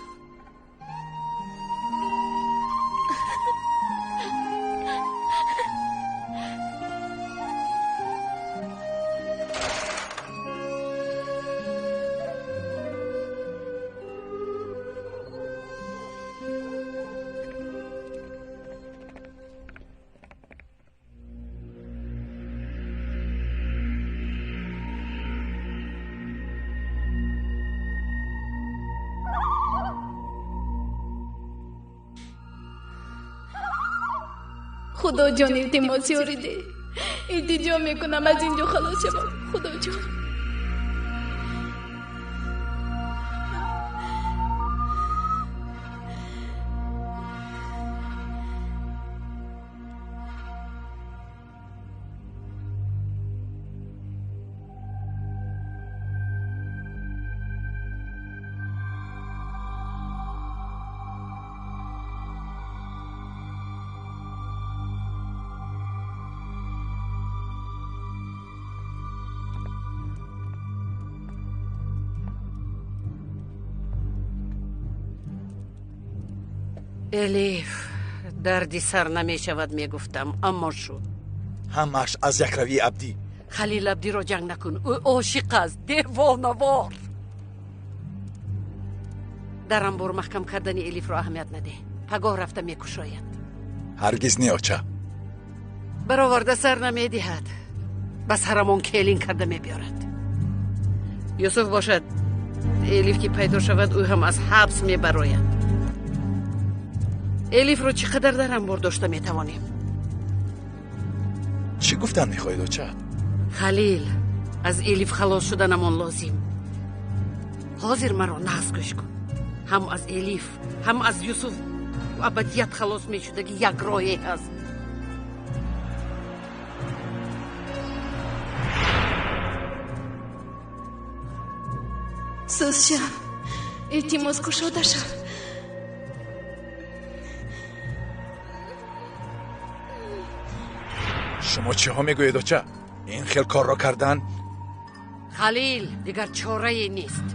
Худоҷон, илтимос, ёрӣ деҳ. Илтиҷо мекунам, аз ин ҷо халос шавам, Худоҷон. Элиф дарди сар намешавад мегуфтам, аммо шуд. Ҳамааш аз якравии Абдӣ. Халил, Абдиро ҷанг накун, ӯ ошиқ аст, девонавор. Дар амбор маҳкам кардани Элифро аҳамият надеҳ, пагоҳ рафта мекушояд. Ҳаргиз не, оча. Бароварда сар намедиҳад, ба сарамон келин карда мебиёрад. Юсуф бошад, Элиф ки пайдо шавад, ӯ ҳам аз ҳабс мебарояд. Элифро чӣ қадар дар амбор дошта метавонем? Чӣ гуфтан мехоҳед, оча? Халил, аз Элиф халос шуданамон лозим. Ҳозир маро нағз гӯш кун. Ҳам аз Элиф, ҳам аз Юсуф абадият халос мешудаги як роҳе ҳаст. Сӯзшам, илтимос, кушода шав. Шумо чиҳо мегӯед, оча? Ин хел корро кардан? Халил, дигар чорае нест.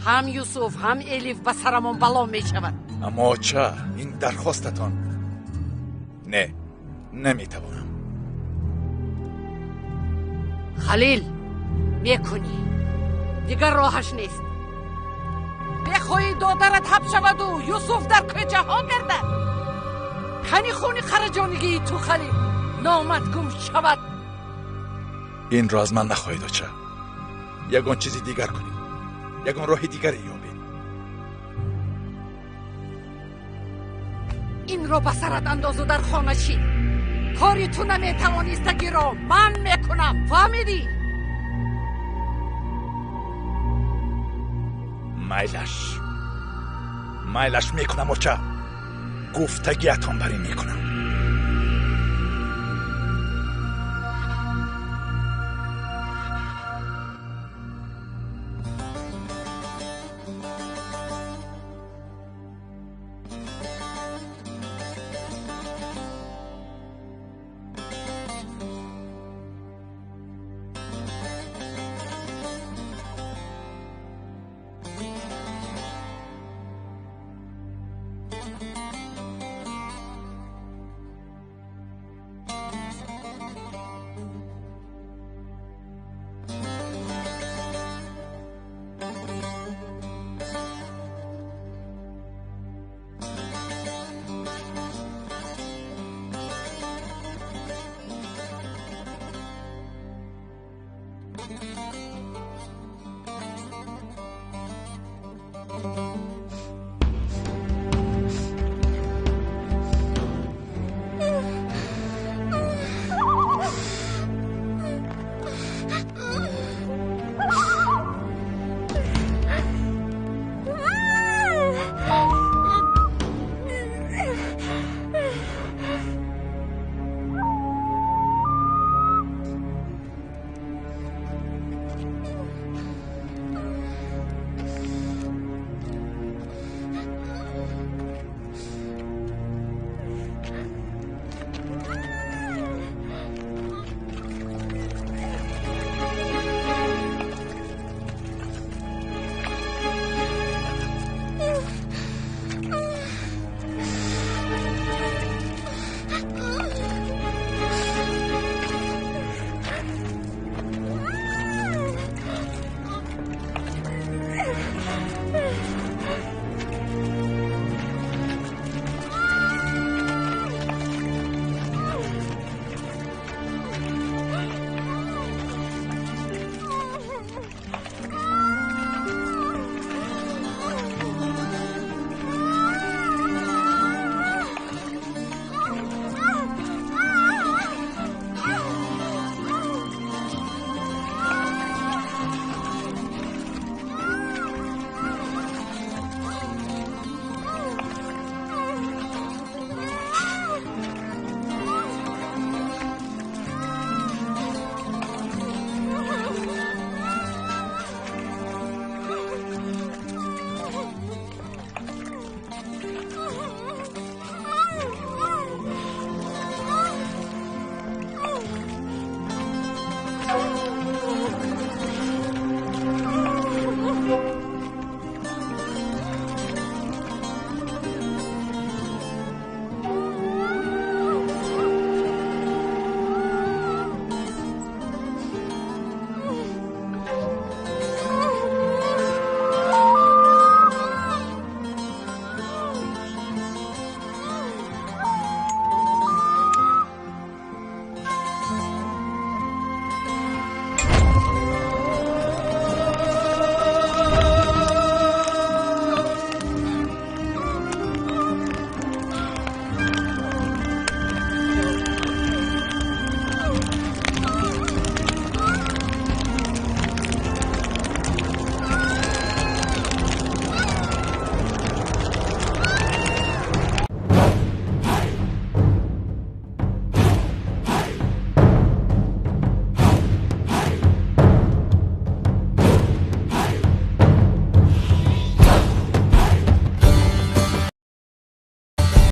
Ҳам Юсуф, ҳам Элиф ба сарамон бало мешавад. Аммо оча, ин дархостатон. Не, наметавонам. Халил, мекунӣ. Дигар роҳаш нест. Бехоҳӣ додарат ҳабс шаваду Юсуф дар кӯчаҳо гардад. Қани хуни қараҷонигии ту, Халил, номат гум шавад. Инро аз ман нахоҳед, оча. Ягон чизи дигар кунед, ягон роҳи дигаре ёбед. Инро ба сарат андозу дар хона шин. Кори ту наметавонистагиро ман мекунам, фаҳмидӣ? Майлаш, майлаш, мекунам, оча. Гуфтагиатон бар ин мекунам.